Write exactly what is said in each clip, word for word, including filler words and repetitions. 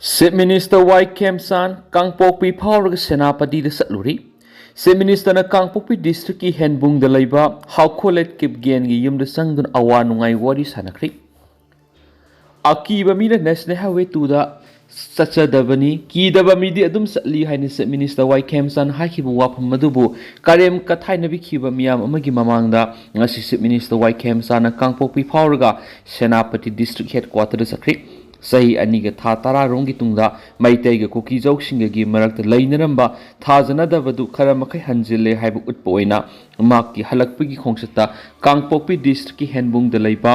Chief Minister ꯋꯥꯏ ꯈꯦꯝꯆꯥꯟ ꯀꯥꯡꯄꯣꯛꯄꯤ ꯐꯥꯎꯔꯒ ꯁꯦꯅꯥꯄꯇꯤꯗ ꯆꯠꯂꯨꯔꯤ꯫ Chief Ministerꯅ ꯀꯥꯡꯄꯣꯛꯄꯤ districtꯀꯤ ꯍꯦꯟꯕꯨꯡꯗ ꯂꯩꯕ ꯍꯥꯎꯈꯣꯂꯦꯠ ꯀꯤꯞꯒꯦꯟꯒꯤ ꯌꯨꯝꯗ ꯆꯪꯗꯨꯅ ꯑꯋꯥ ꯅꯨꯡꯉꯥꯏ ꯋꯥꯔꯤ ꯁꯥꯟꯅꯈ꯭ꯔꯤ꯫ ꯑꯀꯤꯕ ꯃꯤꯅ National Highway twoꯗ ꯆꯠꯆꯗꯕꯅꯤ, ꯀꯤꯗꯕ ꯃꯤꯗꯤ ꯑꯗꯨꯝ ꯆꯠꯂꯤ ꯍꯥꯏꯅ Chief Minister ꯋꯥꯏ ꯈꯦꯝꯆꯥꯟ ꯍꯥꯏꯈꯤꯕ ꯋꯥꯐꯝ ꯑꯗꯨꯕꯨ ꯀꯔꯦꯝ ꯀꯊꯥꯏꯅꯕꯤꯈꯤꯕ ꯃꯤꯌꯥꯝ ꯑꯃꯒꯤ ꯃꯃꯥꯡꯗ ꯉꯁꯤ Chief Minister ꯋꯥꯏ ꯈꯦꯝꯆꯥꯟꯅ ꯀꯥꯡꯄꯣꯛꯄꯤ ꯐꯥꯎꯔꯒ ꯁꯦꯅꯥꯄꯇꯤ district headquarterꯗ ꯆꯠꯈ꯭ꯔꯤ꯫ ꯆꯍꯤ ꯑꯅꯤꯒ ꯊꯥ ꯇꯔꯥ ꯔꯣꯝꯒꯤ ꯇꯨꯡꯗ ꯃꯩꯇꯩꯒ ꯀꯨꯀꯤꯖꯧꯁꯤꯡꯒꯒꯤ ꯃꯔꯛꯇ ꯂꯩꯅꯔꯝꯕ ꯊꯥꯖꯅꯗꯕꯗꯨ ꯈꯔ ꯃꯈꯩ ꯍꯟꯖꯤꯜꯂꯦ ꯍꯥꯏꯕ ꯎꯠꯄ ꯑꯣꯏꯅ ꯃꯍꯥꯛꯀꯤ ꯍꯜꯂꯛꯄꯒꯤ ꯈꯣꯡꯆꯠꯇ ꯀꯥꯡꯄꯣꯛꯄꯤ districtꯀꯤ ꯍꯦꯟꯕꯨꯡꯗ ꯂꯩꯕ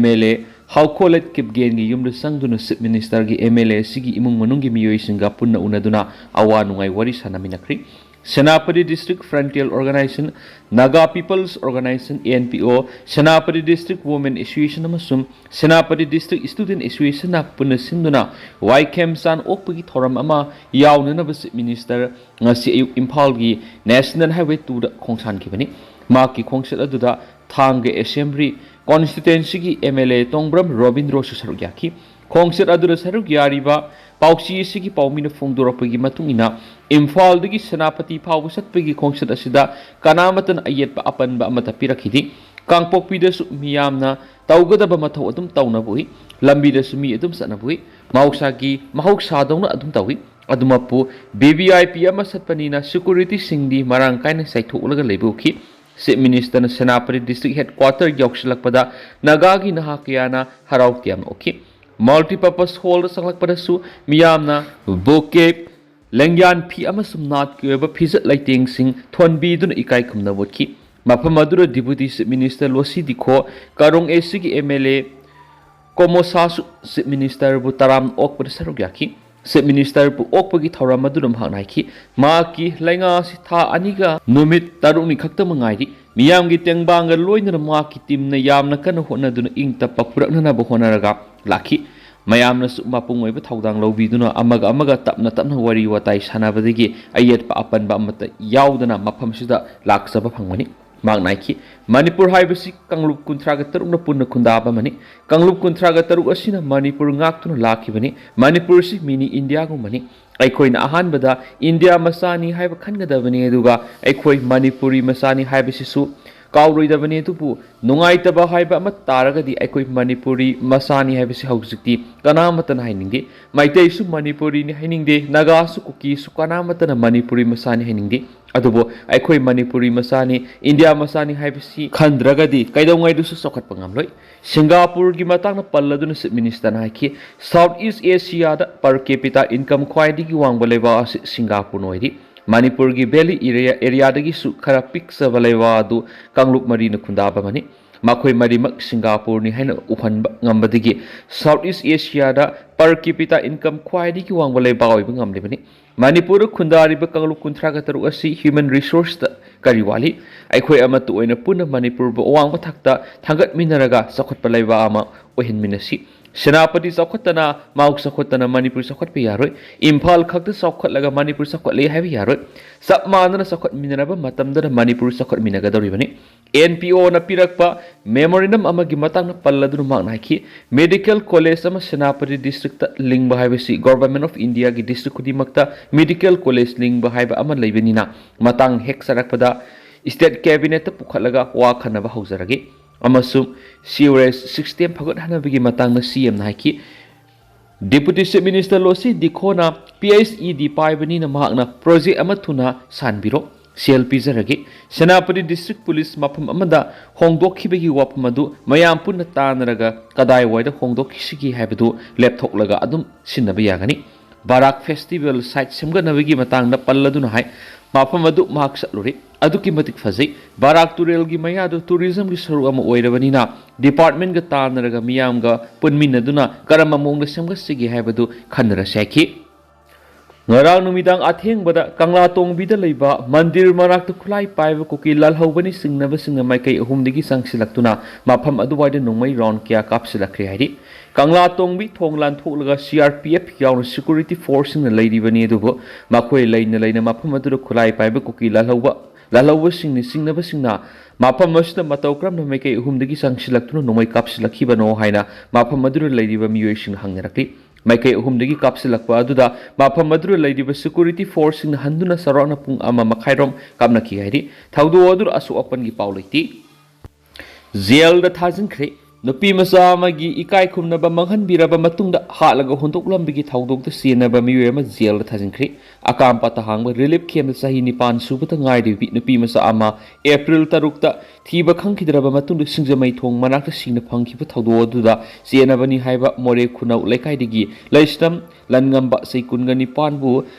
MLA ꯍꯥꯎꯈꯣꯂꯦꯠ ꯀꯤꯞꯒꯦꯟꯒꯤ ꯌꯨꯝꯗ ꯆꯪꯗꯨꯅ Chief Ministerꯒꯤ MLA ꯑꯁꯤꯒꯤ ꯏꯃꯨꯡ ꯃꯅꯨꯡꯒꯤ ꯃꯤꯑꯣꯏꯁꯤꯡꯒ ꯄꯨꯟꯅ ꯎꯅꯗꯨꯅ ꯑꯋꯥ ꯅꯨꯡꯉꯥꯏ ꯋꯥꯔꯤ ꯁꯥꯟꯅꯃꯤꯟꯅꯈ꯭ꯔꯤ꯫ Senapati District Frontier Organization, Naga People's Organization, NPO, Senapati District Women Association ꯑꯃꯁꯨꯡ ꯁꯦꯅꯥꯄꯇꯤ District Student Associationꯅ ꯄꯨꯟꯅ ꯁꯤꯟꯗꯨꯅ ꯋꯥꯏ ꯈꯦꯝꯆꯥꯟ ꯑꯣꯛꯄꯒꯤ ꯊꯧꯔꯝ ꯑꯃ ꯌꯥꯎꯅꯅꯕ Chief Minister ꯉꯁꯤ ꯑꯌꯨꯛ ꯏꯝꯐꯥꯜꯒꯤ National Highway twoꯗ ꯈꯣꯡꯁꯥꯟꯈꯤꯕꯅꯤ꯫ ꯃꯍꯥꯛꯀꯤ ꯈꯣꯡꯆꯠ ꯑꯗꯨꯗ ꯊꯥꯡꯒ Assembly Constituencyꯒꯤ MLA ꯇꯣꯡꯕ꯭ꯔꯝ ꯔꯣꯕꯤꯟꯗ꯭ꯔꯣꯁꯨ ꯁꯔꯨꯛ ꯌꯥꯈꯤ꯫ ꯈꯣꯡꯆꯠ ꯑꯗꯨꯗ ꯁꯔꯨꯛ ꯌꯥꯔꯤꯕ ꯄꯥꯎꯆꯦ ꯑꯁꯤꯒꯤ ꯄꯥꯎꯃꯤꯅ ꯐꯣꯡꯗꯣꯔꯛꯄꯒꯤ ꯃꯇꯨꯡ ꯏꯟꯅ, ꯏꯝꯐꯥꯜꯗꯒꯤ ꯁꯦꯅꯥꯄꯇꯤ ꯐꯥꯎꯕ ꯆꯠꯄꯒꯤ ꯈꯣꯡꯆꯠ ꯑꯁꯤꯗ ꯀꯅꯥꯃꯠꯇꯅ ꯑꯌꯦꯠꯄ ꯑꯄꯟꯕ ꯑꯃꯠꯇ ꯄꯤꯔꯛꯈꯤꯗꯦ꯫ ꯀꯥꯡꯄꯣꯛꯄꯤꯗꯁꯨ ꯃꯤꯌꯥꯝꯅ ꯇꯧꯒꯗꯕ ꯃꯊꯧ ꯑꯗꯨꯝ ꯇꯧꯅꯕ ꯎꯏ꯫ ꯂꯝꯕꯤꯗꯁꯨ ꯃꯤ ꯑꯗꯨꯝ ꯆꯠꯅꯕ ꯎꯏ꯫ ꯃꯍꯧꯁꯥꯒꯤ, ꯃꯍꯧꯁꯥꯗꯧꯅ ꯑꯗꯨꯝ ꯇꯧꯏ꯫ ꯑꯗꯨꯃꯛꯄꯨ, VVIP ꯑꯃ ꯆꯠꯄꯅꯤꯅ securityꯁꯤꯡꯗꯤ ꯃꯔꯥꯡ ꯀꯥꯏꯅ ꯆꯥꯏꯊꯣꯛꯂꯒ ꯂꯩꯕ ꯎꯈꯤ꯫ Chief Ministerꯅ ꯁꯦꯅꯥꯄꯇꯤ District Headquarter ꯌꯧꯁꯤꯜꯂꯛꯄꯗ ꯅꯥꯒꯥꯒꯤ ꯅꯍꯥ ꯀꯌꯥꯅ ꯍꯔꯥꯎ ꯇꯌꯥꯝꯅ ꯑꯣꯛꯈꯤ꯫ Multipurpose Hallꯗ ꯆꯪꯂꯛꯄꯗꯁꯨ ꯃꯤꯌꯥꯝꯅ bouquet, ꯂꯦꯡꯌꯥꯟ ꯐꯤ ꯑꯃꯁꯨꯡ ꯅꯥꯠꯀꯤ ꯑꯣꯏꯕ ꯐꯤꯖꯦꯠ ꯂꯩꯇꯦꯡꯁꯤꯡ ꯊꯣꯟꯕꯤꯗꯨꯅ ꯏꯀꯥꯏ ꯈꯨꯝꯅꯕ ꯎꯠꯈꯤ꯫ ꯃꯐꯝ ꯑꯗꯨꯗ Deputy Chief Minister ꯂꯣꯁꯤ ꯗꯤꯈꯣ, ꯀꯥꯔꯣꯡ ACꯒꯤ MLA ꯀꯣꯃꯣꯁꯥꯁꯨ Chief Ministerꯕꯨ ꯇꯔꯥꯝꯅ ꯑꯣꯛꯄꯗ ꯁꯔꯨꯛ ꯌꯥꯈꯤ꯫ Chief Ministerꯕꯨ ꯑꯣꯛꯄꯒꯤ ꯊꯧꯔꯝ ꯑꯗꯨꯗ ꯃꯍꯥꯛꯅ ꯍꯥꯏꯈꯤ, ꯃꯍꯥꯛꯀꯤ ꯂꯩꯉꯥꯛ ꯑꯁꯤ ꯊꯥ ꯑꯅꯤꯒ ꯅꯨꯃꯤꯠ ꯇꯔꯨꯛꯅꯤ ꯈꯛꯇꯃꯛ ꯉꯥꯏꯔꯤ꯫ ꯃꯤꯌꯥꯝꯒꯤ ꯇꯦꯡꯕꯥꯡꯒ ꯂꯣꯏꯅꯅ ꯃꯍꯥꯛꯀꯤ teamꯅ ꯌꯥꯝꯅ ꯀꯟꯅ ꯍꯣꯠꯅꯗꯨꯅ ꯏꯪ ꯇꯞꯄ ꯄꯨꯔꯛꯅꯅꯕ ꯍꯣꯠꯅꯔꯒ ꯂꯥꯛꯈꯤ꯫ ꯃꯌꯥꯝꯅꯁꯨ ꯃꯄꯨꯡ ꯑꯣꯏꯕ ꯊꯧꯗꯥꯡ ꯂꯧꯕꯤꯗꯨꯅ ꯑꯃꯒ ꯑꯃꯒ ꯇꯞꯅ ꯇꯞꯅ ꯋꯥꯔꯤ ꯋꯥꯇꯥꯏ ꯁꯥꯟꯅꯕꯗꯒꯤ ꯑꯌꯦꯠꯄ ꯑꯄꯟꯕ ꯑꯃꯠꯇ ꯌꯥꯎꯗꯅ ꯃꯐꯝꯁꯤꯗ ꯂꯥꯛꯆꯕ ꯐꯪꯕꯅꯤ꯫ ꯃꯍꯥꯛꯅ ꯍꯥꯏꯈꯤ, ꯃꯅꯤꯄꯨꯔ ꯍꯥꯏꯕꯁꯤ ꯀꯥꯡꯂꯨꯞ ꯀꯨꯟꯊ꯭ꯔꯥꯒ ꯇꯔꯨꯛꯅ ꯄꯨꯟꯅ ꯈꯨꯟꯗꯥꯕ ꯑꯃꯅꯤ꯫ ꯀꯥꯡꯂꯨꯞ ꯀꯨꯟꯊ꯭ꯔꯥꯒ ꯇꯔꯨꯛ ꯑꯁꯤꯅ ꯃꯅꯤꯄꯨꯔ ꯉꯥꯛꯇꯨꯅ ꯂꯥꯛꯈꯤꯕꯅꯤ꯫ ꯃꯅꯤꯄꯨꯔꯁꯤ ꯃꯤꯅꯤ ꯏꯟꯗꯤꯌꯥꯒꯨꯝꯕꯅꯤ꯫ ꯑꯩꯈꯣꯏꯅ ꯑꯍꯥꯟꯕꯗ ꯏꯟꯗꯤꯌꯥ ꯃꯆꯥꯅꯤ ꯍꯥꯏꯕ ꯈꯟꯒꯗꯕꯅꯤ, ꯑꯗꯨꯒ ꯑꯩꯈꯣꯏ ꯃꯅꯤꯄꯨꯔꯤ ꯃꯆꯥꯅꯤ ꯍꯥꯏꯕꯁꯤꯁꯨ ꯀꯥꯎꯔꯣꯏꯗꯕꯅꯤ꯫ ꯑꯗꯨꯕꯨ ꯅꯨꯡꯉꯥꯏꯇꯕ ꯍꯥꯏꯕ ꯑꯃ ꯇꯥꯔꯒꯗꯤ ꯑꯩꯈꯣꯏ ꯃꯅꯤꯄꯨꯔꯤ ꯃꯆꯥꯅꯤ ꯍꯥꯏꯕꯁꯤ ꯍꯧꯖꯤꯛꯇꯤ ꯀꯅꯥꯃꯠꯇꯅ ꯍꯥꯏꯅꯤꯡꯗꯦ꯫ ꯃꯩꯇꯩꯁꯨ ꯃꯅꯤꯄꯨꯔꯤꯅꯤ ꯍꯥꯏꯅꯤꯡꯗꯦ, ꯅꯥꯒꯥꯁꯨ ꯀꯨꯀꯤꯁꯨ ꯀꯅꯥꯃꯠꯇꯅ ꯃꯅꯤꯄꯨꯔꯤ ꯃꯆꯥꯅꯤ ꯍꯥꯏꯅꯤꯡꯗꯦ꯫ ꯑꯗꯨꯕꯨ ꯑꯩꯈꯣꯏ ꯃꯅꯤꯄꯨꯔꯤ ꯃꯆꯥꯅꯤ, ꯏꯟꯗꯤꯌꯥ ꯃꯆꯥꯅꯤ ꯍꯥꯏꯕꯁꯤ ꯈꯟꯗ꯭ꯔꯒꯗꯤ ꯀꯩꯗꯧꯉꯩꯗꯁꯨ ꯆꯥꯎꯈꯠꯄ ꯉꯝꯂꯣꯏ꯫ ꯁꯤꯡꯒꯥꯄꯨꯔꯒꯤ ꯃꯇꯥꯡꯗ ꯄꯜꯂꯗꯨꯅ Chief Ministerꯅ ꯍꯥꯏꯈꯤ, South East Asiaꯗ per capita income ꯈ꯭ꯋꯥꯏꯗꯒꯤ ꯋꯥꯡꯕ ꯂꯩꯕꯥꯛ ꯑꯁꯤ ꯁꯤꯡꯒꯥꯄꯨꯔꯅ ꯑꯣꯏꯔꯤ꯫ ꯃꯅꯤꯄꯨꯔꯒꯤ valley area, areaꯗꯒꯤꯁꯨ ꯈꯔ ꯄꯤꯛꯆꯕ ꯂꯩꯕꯥꯛ ꯑꯗꯨ ꯀꯥꯡꯂꯨꯞ ꯃꯔꯤꯅ ꯈꯨꯟꯗꯥꯕ ꯑꯃꯅꯤ꯫ ꯃꯈꯣꯏ ꯃꯔꯤꯃꯛ ꯁꯤꯡꯒꯥꯄꯨꯔꯅꯤ ꯍꯥꯏꯅ ꯎꯍꯟꯕ ꯉꯝꯕꯗꯒꯤ South East Asiaꯗ per capita income ꯈ꯭ꯋꯥꯏꯗꯒꯤ ꯋꯥꯡꯕ ꯂꯩꯕꯥꯛ ꯑꯣꯏꯕ ꯉꯝꯂꯤꯕꯅꯤ꯫ ꯃꯅꯤꯄꯨꯔꯗ ꯈꯨꯟꯗꯥꯔꯤꯕ ꯀꯥꯡꯂꯨꯞ ꯀꯨꯟꯊ꯭ꯔꯥꯒ ꯇꯔꯨꯛ ꯑꯁꯤ human resourceꯇ ꯀꯔꯤ ꯋꯥꯠꯂꯤ? ꯑꯩꯈꯣꯏ ꯑꯃꯠꯇ ꯑꯣꯏꯅ ꯄꯨꯟꯅ ꯃꯅꯤꯄꯨꯔꯕꯨ ꯑꯋꯥꯡꯕ ꯊꯥꯛꯇ ꯊꯥꯡꯒꯠꯃꯤꯟꯅꯔꯒ ꯆꯥꯎꯈꯠꯄ ꯂꯩꯕꯥꯛ ꯑꯃ ꯑꯣꯏꯍꯟꯃꯤꯟꯅꯁꯤ꯫ ꯁꯦꯅꯥꯄꯇꯤ ꯆꯥꯎꯈꯠꯇꯅ, ꯃꯥꯎ ꯆꯥꯎꯈꯠꯇꯅ ꯃꯅꯤꯄꯨꯔ ꯆꯥꯎꯈꯠꯄ ꯌꯥꯔꯣꯏ꯫ ꯏꯝꯐꯥꯜ ꯈꯛꯇ ꯆꯥꯎꯈꯠꯂꯒ ꯃꯅꯤꯄꯨꯔ ꯆꯥꯎꯈꯠꯂꯦ ꯍꯥꯏꯕ ꯌꯥꯔꯣꯏ꯫ ꯆꯞ ꯃꯥꯟꯅꯅ ꯆꯥꯎꯈꯠꯃꯤꯟꯅꯔꯕ ꯃꯇꯝꯗꯅ ꯃꯅꯤꯄꯨꯔ ꯆꯥꯎꯈꯠꯃꯤꯟꯅꯒꯗꯧꯔꯤꯕꯅꯤ꯫ NPOꯅ ꯄꯤꯔꯛꯄ memorandum ꯑꯃꯒꯤ ꯃꯇꯥꯡꯗ ꯄꯜꯂꯗꯨꯅ ꯃꯍꯥꯛꯅ ꯍꯥꯏꯈꯤ, medical college ꯑꯃ ꯁꯦꯅꯥꯄꯇꯤ districtꯇ ꯂꯤꯡꯕ ꯍꯥꯏꯕꯁꯤ Government of Indiaꯒꯤ district ꯈꯨꯗꯤꯡꯃꯛꯇ medical college ꯂꯤꯡꯕ ꯍꯥꯏꯕ ꯑꯃ ꯂꯩꯕꯅꯤꯅ, ꯃꯇꯥꯡ ꯍꯦꯛ ꯆꯥꯔꯛꯄꯗ state cabinetꯇ ꯄꯨꯈꯠꯂꯒ ꯋꯥ ꯈꯟꯅꯕ ꯍꯧꯖꯔꯒꯦ ꯑꯃꯁꯨꯡ sewerage system ꯐꯒꯠꯍꯟꯅꯕꯒꯤ ꯃꯇꯥꯡꯗ CMꯅ ꯍꯥꯏꯈꯤ꯫ Deputy Chief Minister ꯂꯣꯁꯤ ꯗꯤꯈꯣꯅ PHED ꯄꯥꯏꯕꯅꯤꯅ ꯃꯍꯥꯛꯅ project ꯑꯃ ꯊꯨꯅ ꯁꯥꯟꯕꯤꯔꯣ, ꯁꯦꯜ ꯄꯤꯖꯔꯒꯦ꯫ ꯁꯦꯅꯥꯄꯇꯤ district police ꯃꯐꯝ ꯑꯃꯗ ꯍꯣꯡꯗꯣꯛꯈꯤꯕꯒꯤ ꯋꯥꯐꯝ ꯑꯗꯨ ꯃꯌꯥꯝ ꯄꯨꯟꯅ ꯇꯥꯟꯅꯔꯒ ꯀꯗꯥꯏꯋꯥꯏꯗ ꯍꯣꯡꯗꯣꯛꯈꯤꯁꯤꯒꯦ ꯍꯥꯏꯕꯗꯨ ꯂꯦꯞꯊꯣꯛꯂꯒ ꯑꯗꯨꯝ ꯁꯤꯟꯅꯕ ꯌꯥꯒꯅꯤ꯫ ꯕꯔꯥꯛ festival site ꯁꯦꯝꯒꯠꯅꯕꯒꯤ ꯃꯇꯥꯡꯗ ꯄꯜꯂꯗꯨꯅ ꯍꯥꯏ, ꯃꯐꯝ ꯑꯗꯨ ꯃꯍꯥꯛ ꯆꯠꯂꯨꯔꯦ, ꯑꯗꯨꯛꯀꯤ ꯃꯇꯤꯛ ꯐꯖꯩ꯫ ꯕꯔꯥꯛ ꯇꯨꯔꯦꯜꯒꯤ ꯃꯌꯥꯗꯨ tourismꯒꯤ ꯁꯔꯨꯛ ꯑꯃ ꯑꯣꯏꯔꯕꯅꯤꯅ departmentꯒ ꯇꯥꯟꯅꯔꯒ ꯃꯤꯌꯥꯝꯒ ꯄꯨꯟꯃꯤꯟꯅꯗꯨꯅ ꯀꯔꯝꯕ ꯃꯑꯣꯡꯗ ꯁꯦꯝꯒꯠꯁꯤꯒꯦ ꯍꯥꯏꯕꯗꯨ ꯈꯟꯅꯔꯁꯤ ꯍꯥꯏꯈꯤ꯫ ꯉꯔꯥꯡ ꯅꯨꯃꯤꯗꯥꯡ ꯑꯊꯦꯡꯕꯗ ꯀꯪꯂꯥ ꯇꯣꯡꯕꯤꯗ ꯂꯩꯕ ꯃꯟꯗꯤꯔ ꯃꯅꯥꯛꯇ ꯈꯨꯠꯂꯥꯏ ꯄꯥꯏꯕ ꯀꯨꯀꯤ ꯂꯥꯜꯍꯧꯕꯅꯤ ꯆꯤꯡꯅꯕꯁꯤꯡꯅ ꯃꯥꯏꯀꯩ ꯑꯍꯨꯝꯗꯒꯤ ꯆꯪꯁꯤꯜꯂꯛꯇꯨꯅ ꯃꯐꯝ ꯑꯗꯨꯋꯥꯏꯗ ꯅꯣꯡꯃꯩ round ꯀꯌꯥ ꯀꯥꯞꯁꯤꯜꯂꯛꯈ꯭ꯔꯦ ꯍꯥꯏꯔꯤ꯫ ꯀꯪꯂꯥ ꯇꯣꯡꯕꯤ ꯊꯣꯡ ꯂꯥꯟꯊꯣꯛꯂꯒ CRPF ꯌꯥꯎꯅ security forceꯁꯤꯡꯅ ꯂꯩꯔꯤꯕꯅꯤ, ꯑꯗꯨꯕꯨ ꯃꯈꯣꯏ ꯂꯩꯅ ꯂꯩꯅ ꯃꯐꯝ ꯑꯗꯨꯗ ꯈꯨꯠꯂꯥꯏ ꯄꯥꯏꯕ ꯀꯨꯀꯤ ꯂꯥꯜꯍꯧꯕ ꯂꯥꯜꯍꯧꯕꯁꯤꯡꯅ ꯆꯤꯡꯅꯕꯁꯤꯡꯅ ꯃꯐꯝ ꯑꯁꯤꯗ ꯃꯇꯧ ꯀꯔꯝꯅ ꯃꯥꯏꯀꯩ ꯑꯍꯨꯝꯗꯒꯤ ꯆꯪꯁꯤꯜꯂꯛꯇꯨꯅ ꯅꯣꯡꯃꯩ ꯀꯥꯞꯁꯤꯜꯂꯛꯈꯤꯕꯅꯣ ꯍꯥꯏꯅ ꯃꯐꯝ ꯑꯗꯨꯗ ꯂꯩꯔꯤꯕ ꯃꯤꯑꯣꯏꯁꯤꯡꯅ ꯍꯪꯅꯔꯛꯂꯤ꯫ ꯃꯥꯏꯀꯩ ꯑꯍꯨꯝꯗꯒꯤ ꯀꯥꯞꯁꯤꯜꯂꯛꯄ ꯑꯗꯨꯗ ꯃꯐꯝ ꯑꯗꯨꯗ ꯂꯩꯔꯤꯕ ꯁꯦꯀ꯭ꯌꯨꯔꯤꯇꯤ ꯐꯣꯔꯁꯁꯤꯡꯅ ꯍꯟꯗꯨꯅ ꯆꯥꯎꯔꯥꯛꯅ ꯄꯨꯡ ꯑꯃ ꯃꯈꯥꯏꯔꯣꯝ ꯀꯥꯞꯅꯈꯤ ꯍꯥꯏꯔꯤ꯫ ꯊꯧꯗꯣꯛ ꯑꯗꯨꯗ ꯑꯁꯣꯛ ꯑꯄꯟꯒꯤ ꯄꯥꯎ ꯂꯩꯇꯦ꯫ ꯖꯦꯜꯗ ꯊꯥꯖꯤꯟꯈ꯭ꯔꯦ꯫ ꯅꯨꯄꯤ ꯃꯆꯥ ꯑꯃꯒꯤ ꯏꯀꯥꯏ ꯈꯨꯝꯅꯕ ꯃꯥꯡꯍꯟꯕꯤꯔꯕ ꯃꯇꯨꯡꯗ ꯍꯥꯠꯂꯒ ꯍꯨꯟꯗꯣꯛꯂꯝꯕꯒꯤ ꯊꯧꯗꯣꯛꯇ ꯆꯦꯟꯅꯕ ꯃꯤꯑꯣꯏ ꯑꯃ ꯖꯦꯜꯗ ꯊꯥꯖꯤꯟꯈ꯭ꯔꯦ꯫ ꯑꯀꯥꯝꯄꯥꯠꯇ ꯍꯥꯡꯕ ꯔꯤꯂꯤꯐ ꯀꯦꯝꯞꯇ ꯆꯍꯤ ꯅꯤꯄꯥꯟ ꯁꯨꯕꯗ ꯉꯥꯏꯔꯤꯕꯤ ꯅꯨꯄꯤ ꯃꯆꯥ ꯑꯃ ꯑꯦꯄ꯭ꯔꯤꯜ ꯇꯔꯨꯛꯇ ꯊꯤꯕ ꯈꯪꯈꯤꯗ꯭ꯔꯕ ꯃꯇꯨꯡꯗ ꯁꯤꯡꯖꯃꯩ ꯊꯣꯡ ꯃꯅꯥꯛꯇ ꯁꯤꯅ ꯐꯪꯈꯤꯕ ꯊꯧꯗꯣꯛ ꯑꯗꯨꯗ ꯆꯦꯟꯅꯕꯅꯤ ꯍꯥꯏꯕ ꯃꯣꯔꯦ ꯈꯨꯅꯧ ꯂꯩꯀꯥꯏꯗꯒꯤ ꯂꯩꯁ꯭ꯔꯝ ꯂꯟꯉꯝꯕ ꯆꯍꯤ ꯀꯨꯟꯒ ꯅꯤꯄꯥꯟꯕꯨ